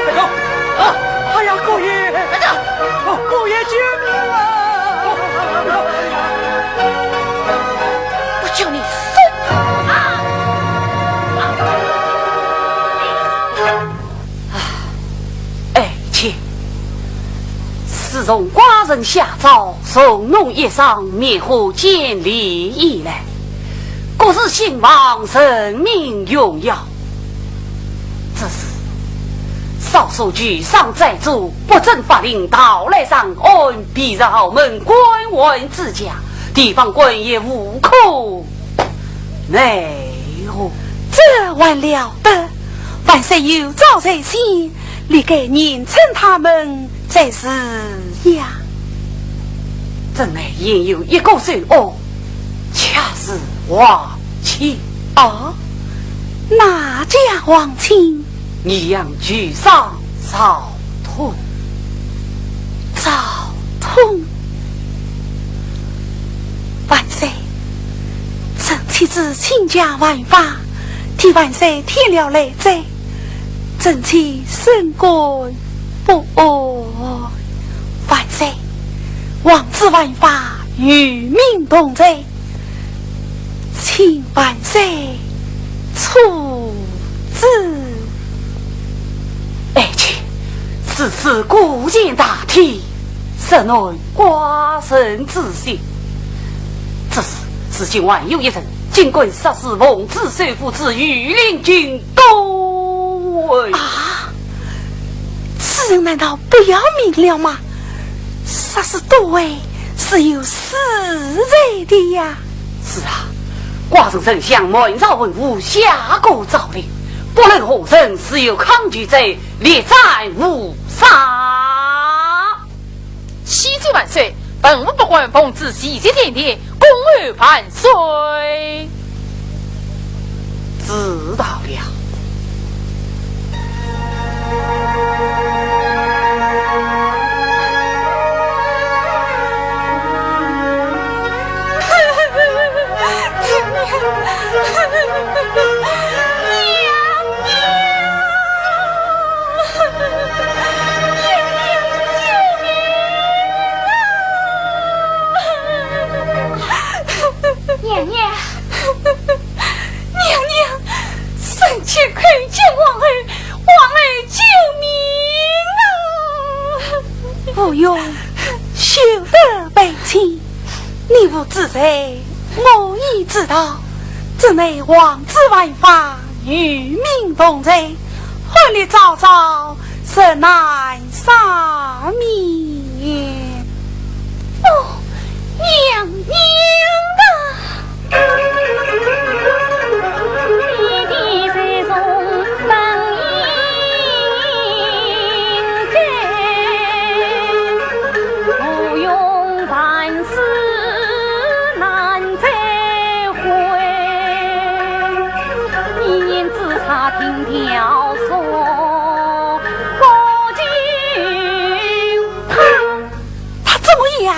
哎呦！啊！哎呀，姑爷！哎呀！哦，姑爷，救命啊！不救你死！啊！哎，且，自从寡人下诏重弄一场棉花监理以来， 国事兴旺，人民荣耀。只是少数举商债主，不遵法令，逃来上岸，避入豪门官员之家，地方官也无可奈何。这还了得？万岁有诏在先，理该严惩他们才是呀。 镇外现有一个首恶，恰是王清。哦，哪家王清？你养举商赵通。赵通？万岁，臣妾之亲家王法，替万岁添了累赘，臣妾深感不安。万岁， 王子王法与民同罪，请万岁处置。爱卿，此事孤肩大体，实难寡人之心。只是如今还有一人，竟敢杀死奉旨首富之御林军都尉。啊！此人难道不要命了吗？ 杀死都尉是有死罪的呀。是啊，寡人曾向满朝文武下过诏令，不论何人，只有抗拒者，立斩无赦。启奏万岁，文武百官奉旨齐集前殿，恭候万岁。 知道了。你罪，我已知道，这内王子犯法，与民同罪，看你曹操是难赦免。哦，娘娘啊！他怎么样？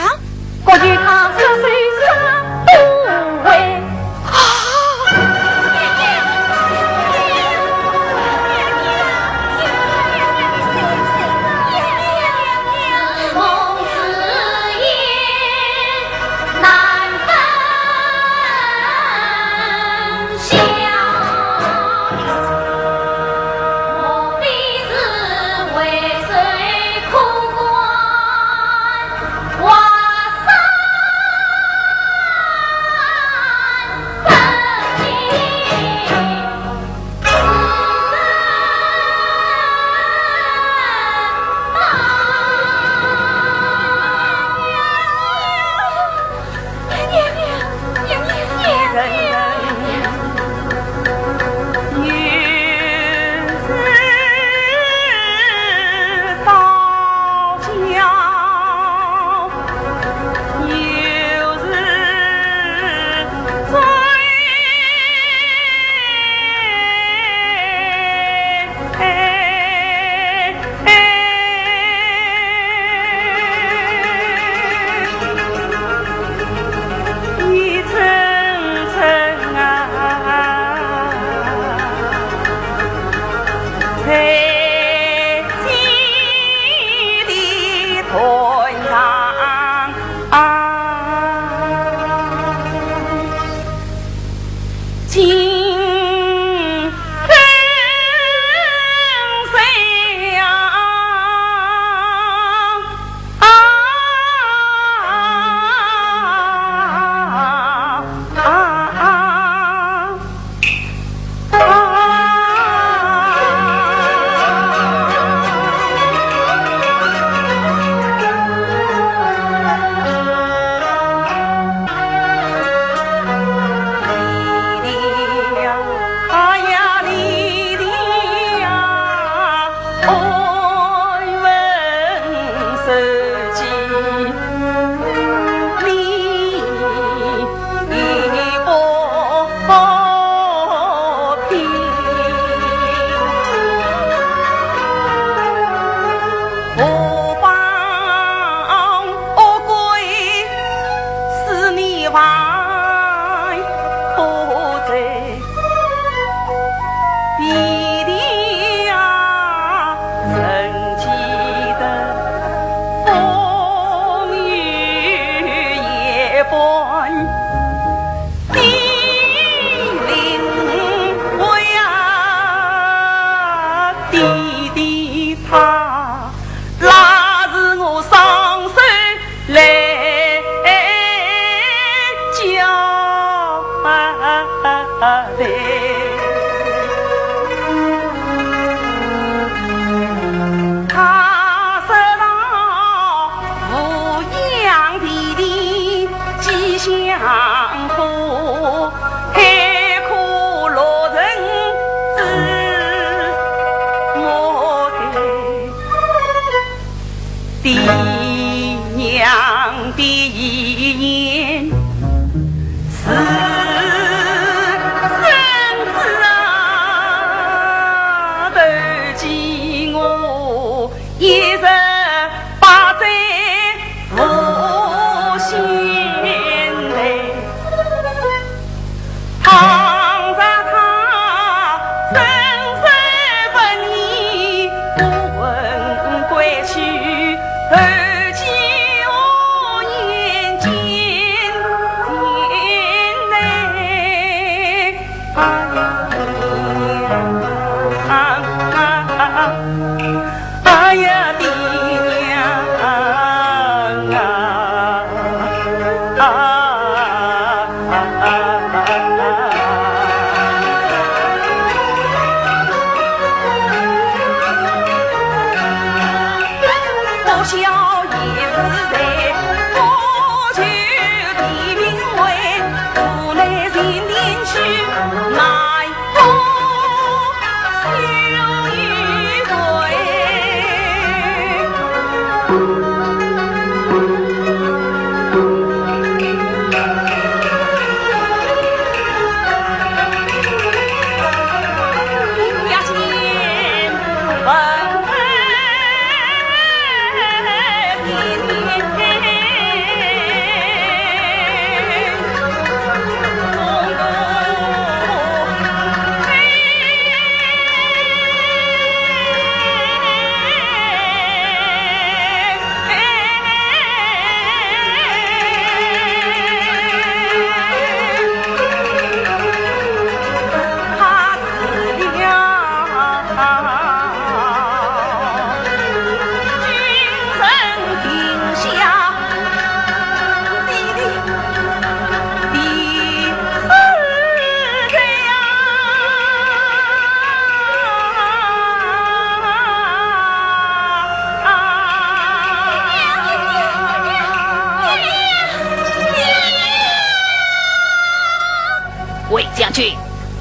君，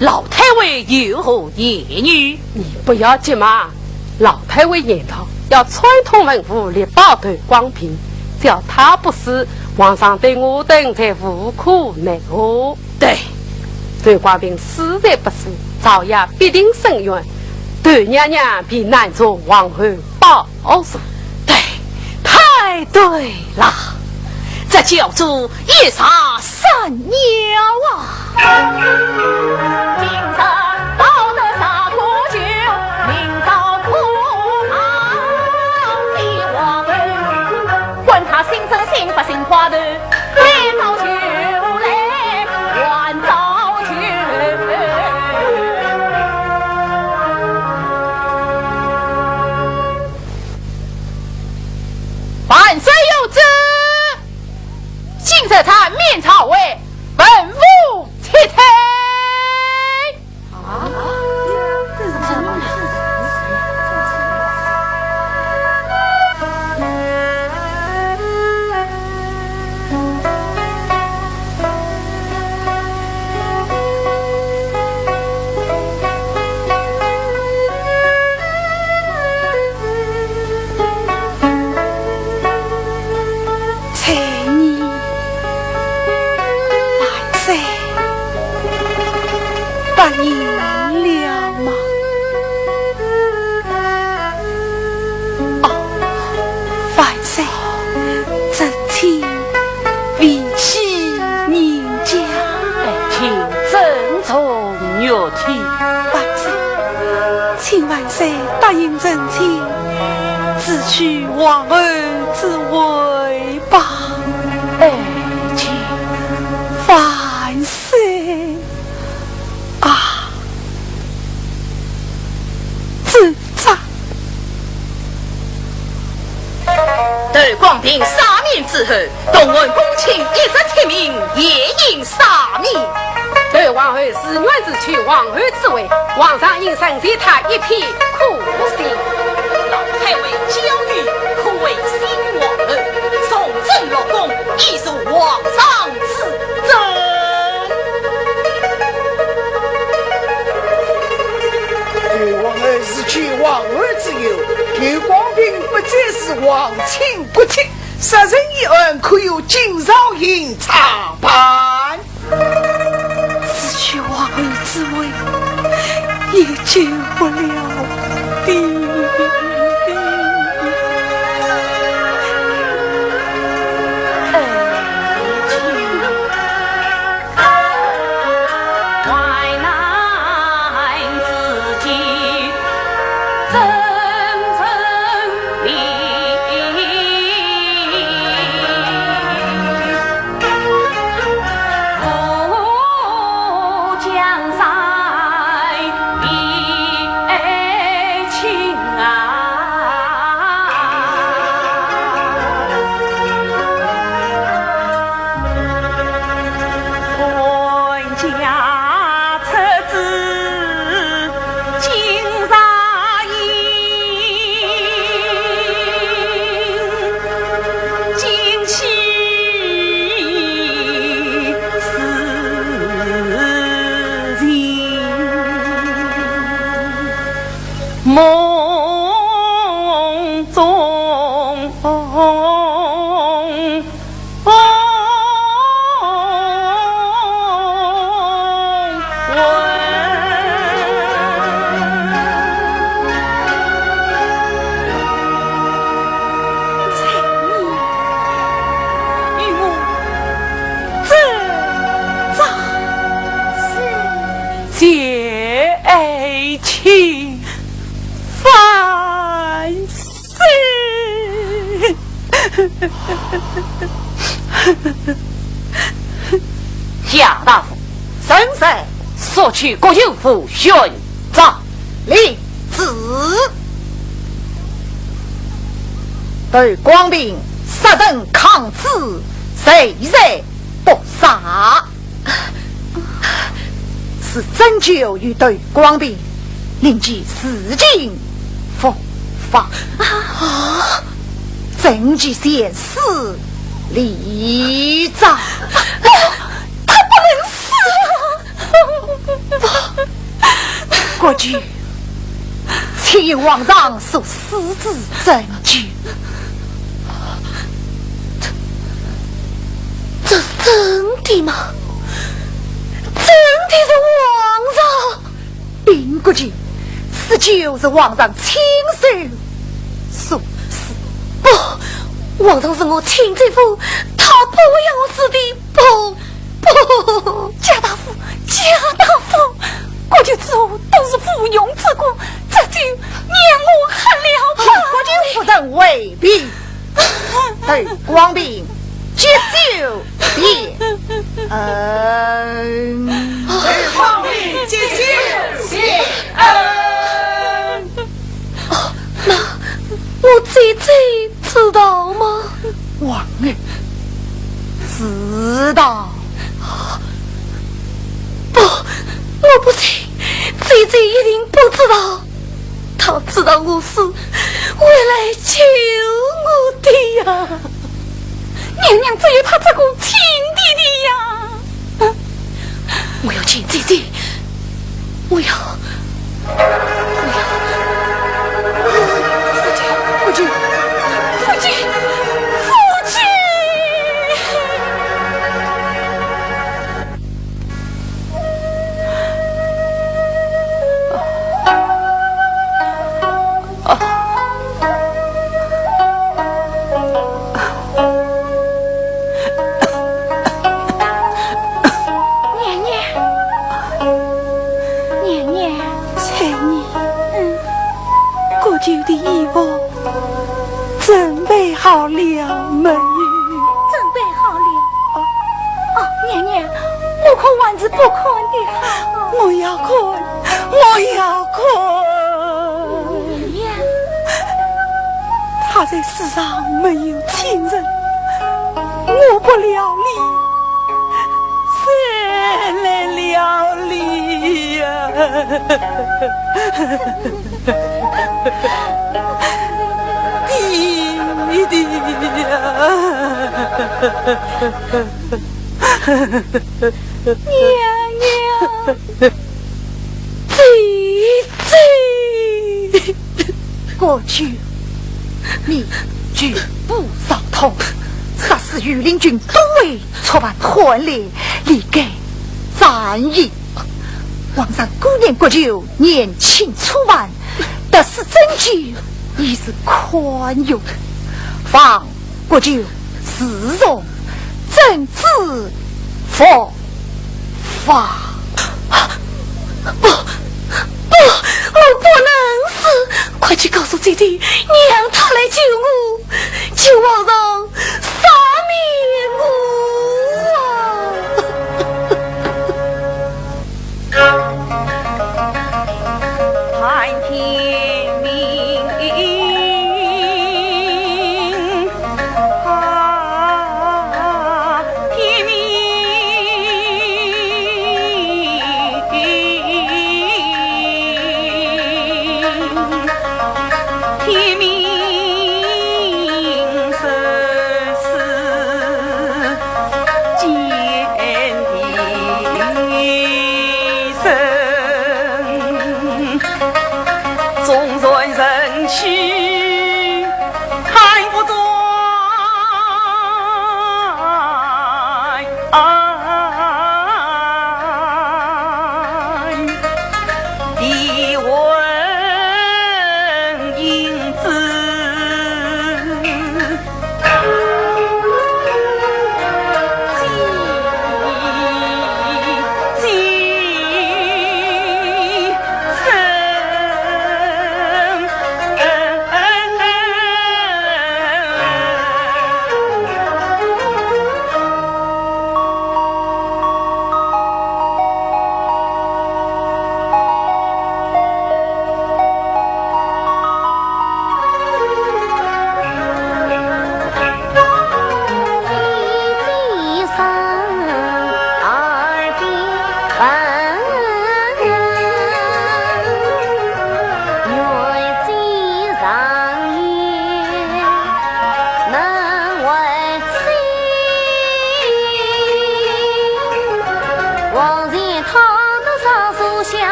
老太尉有何言语？你不要急嘛。老太尉言道，要串通文武，力保窦光宾，只要他不死，皇上对我等才无可奈何。对。窦光宾死在不死，朝野必定伸冤，窦娘娘便难从皇后 报仇。对，太对了，这叫做一石三鸟啊！今日道得啥个救，明朝可怕的王后，管他姓曾姓不姓花头， 来早就来，晚早就。万岁有旨，今日暂免朝会，文武撤退。啊？采妮，万岁。 答应了吗？哦，万岁，臣妾未娶人家。爱卿珍重玉体。万岁，请万岁答应臣妾，自取皇后之位吧。爱卿。万岁。 啊，这，这。窦光宾赦免之后，东汉公卿一十七名也应赦免。窦皇后自愿自取皇后之位，皇上应承谢她一片苦心。老太尉焦裕可为新皇后，重整乐宫，以助皇上之政。 窦皇后自取皇后之后，窦光宾不再是皇亲国戚，杀人一案可由京兆尹查办。自取皇后之位，也救不了的。 谢爱卿万岁。 夏大夫，圣上速取各州府巡查。领旨。窦光宾杀人抗旨，罪在不赦。 是朕就与窦光宾，令其自尽伏法。啊！朕即先死，立斩。不，他不能死啊！国舅，请皇上速施旨拯救。这，这是真的吗？真的是皇上？禀国舅，此救是皇上亲手所赐。不，皇上是我亲舅父，他不会要我死的。不，不，家大夫，家大夫，国舅之后都是无用之功，这就让我喝了吧。国舅夫人回避。对，光禀，急救殿。嗯。对，光禀，急救殿。嗯。哦，那我姐姐知道吗？皇儿，知道。不，我不信，姐姐一定不知道。她知道我是会来救我的呀。娘娘只有她这个亲弟弟呀。 我要见姐姐，我要，我要，父亲，父亲，父亲，父亲！娘娘，娘娘。翠儿，嗯。国舅的衣服准备好了没有？准备好了。哦。哦，娘娘，我看还是不看的好。我要看，我要看。娘娘。 他在世上没有亲人，我不料理，谁来料理呀？弟弟呀！娘娘！ 姐姐！国舅，你拒不效忠，杀死御林军都尉，触犯藩令，理该斩矣。皇上顾念国舅年轻初犯，特使拯救，已是宽容。望 国舅自重，朕之福法。不，不，我不能死！快去告诉姐姐，让她来救我，求皇上赦免我啊！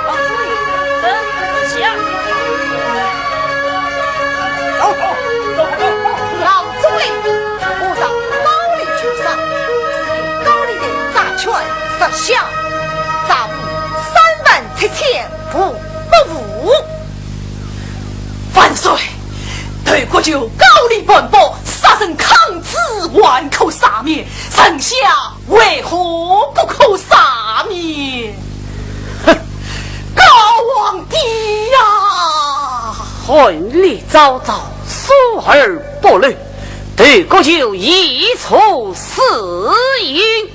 老祖爷，臣不下。走，走，走，走。老祖爷，我上高丽去上，高丽的债券十下，账目三万七千五百五。万岁！对国舅高丽叛暴，杀人抗旨，万口赦免，臣下 为何不可赦免？哼，高皇帝呀！恨你曹操疏而不漏，对国舅一处死刑。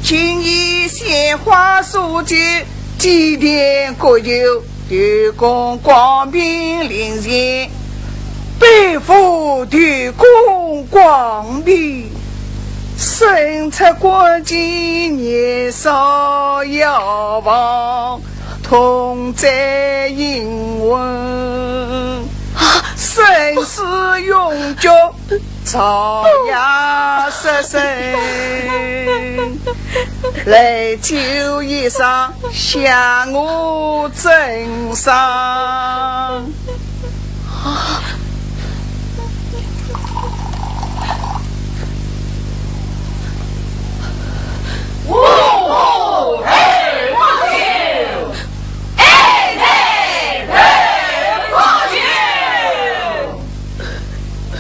今以鲜花束酒，祭奠国舅，刘公光明灵前，背负刘公光明，身出官前年少摇晃， 痛在阴魂，生死永绝，朝夜失神。来酒一觞，谢我真伤。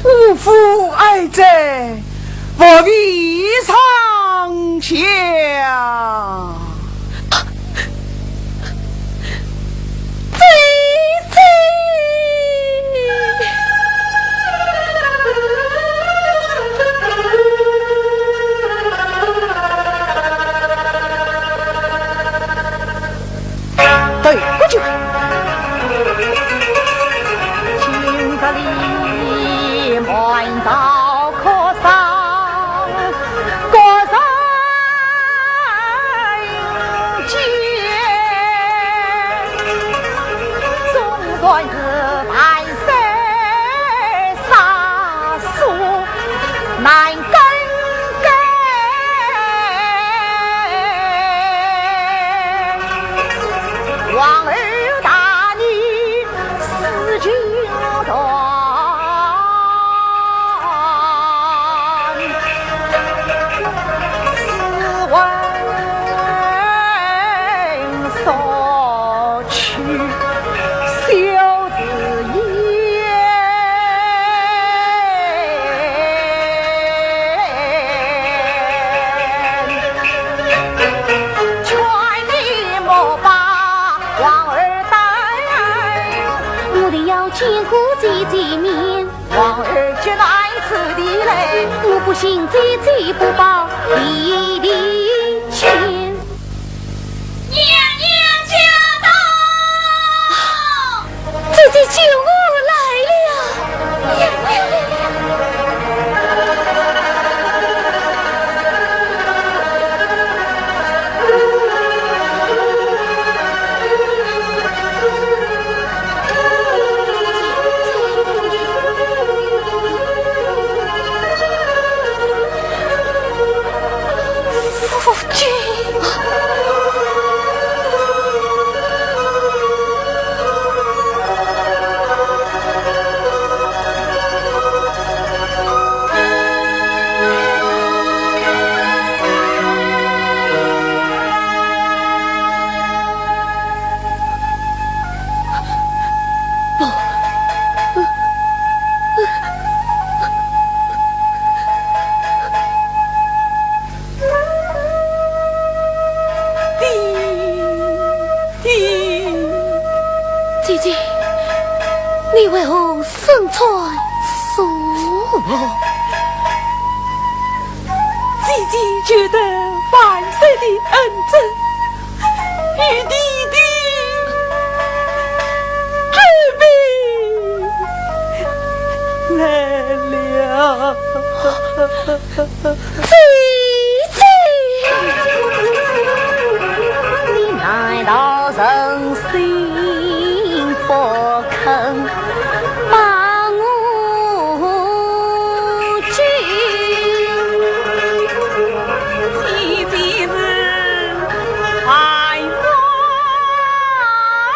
吾父哀哉，伏位上下。 姐姐。对，过去。今日里满朝哭丧，各人 间，总算是万岁杀书难更改。皇后大人 思君断，只闻说去笑自言。劝你莫把 皇后等。我定要见过姐姐面。皇后急难此地来，我不信姐姐不报地地情。娘娘驾到！姐姐救我来了！ 夫姐姐，你为何身穿素服？姐姐求得万岁的恩准，与弟弟准备来了。 姐姐，你难道忍心不肯把我救？姐姐是万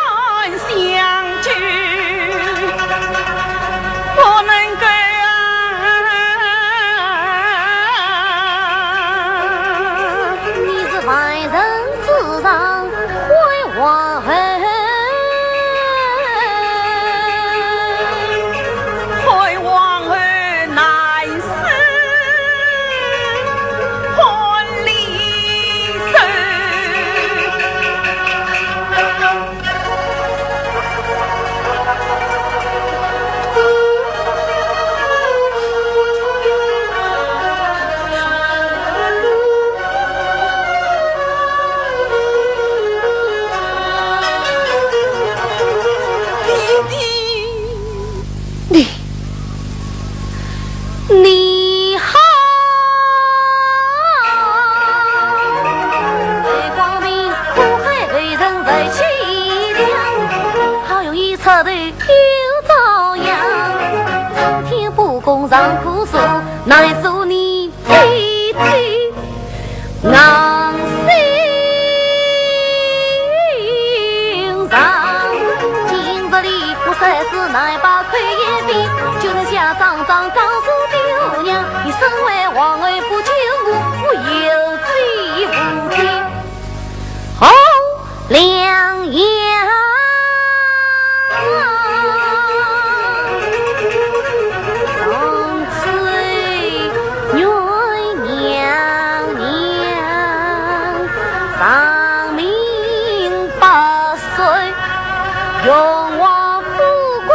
万相救，不能够啊！ 你是万人之上，会王后，会王后难死，换李寿。 你，你好！为光明苦海为人在凄凉，好容易出头又遭殃。苍天不公常可恕，难恕你姐姐 硬心肠。今日里我实在是难把口言辩，就是想当当告诉爹娘，你身为皇后不救我，我有罪无罪。好 两样。从此愿娘娘长命百岁，荣华富贵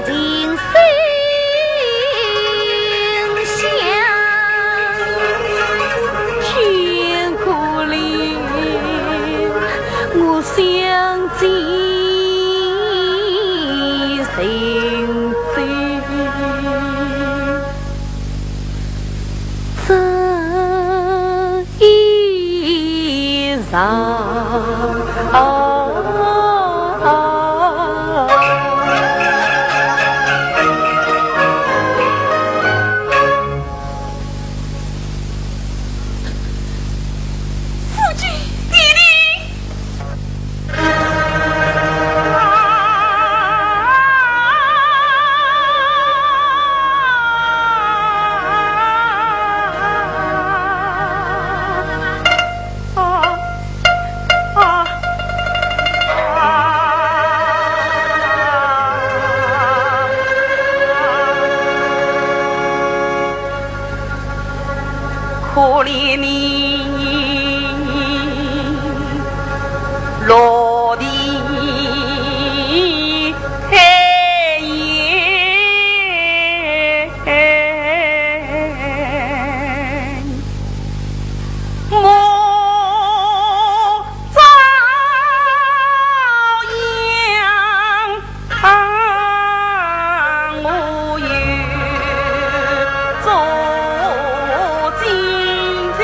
尽心想。天可怜 我想尽心机，这一场。夫君，爹爹！ 可怜你落地黑夜。 我有做见证。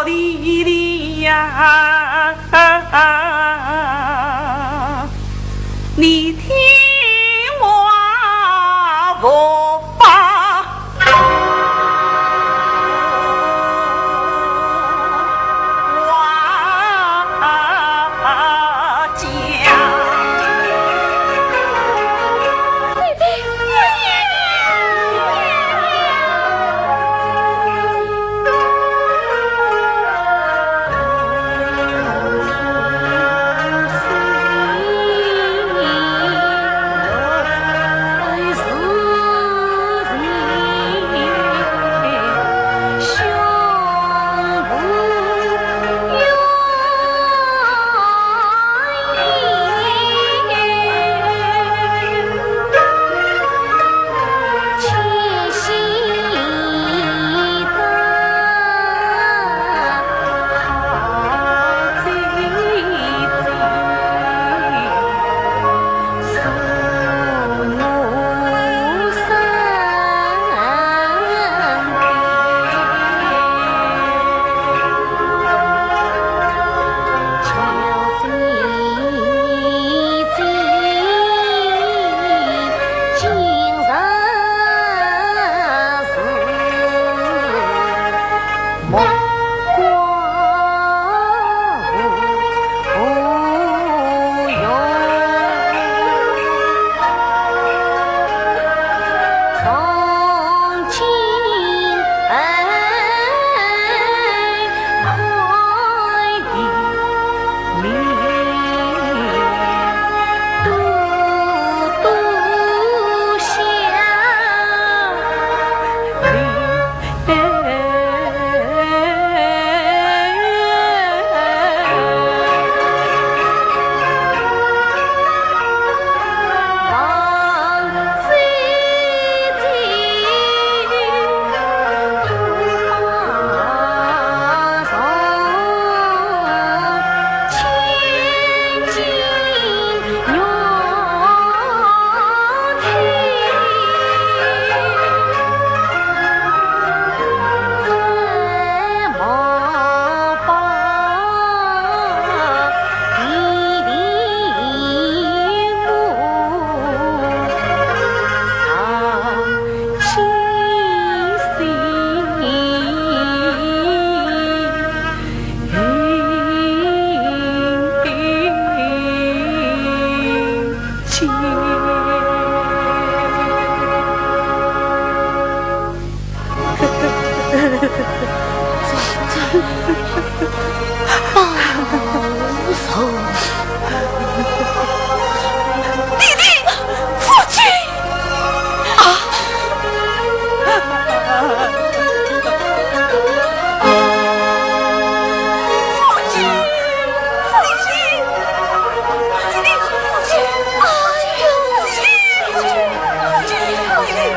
哩哩呀，你听我佛法。 弟弟，父亲！啊！父亲，父亲，弟弟，父亲！哎呦，父亲，父亲，弟弟，弟弟。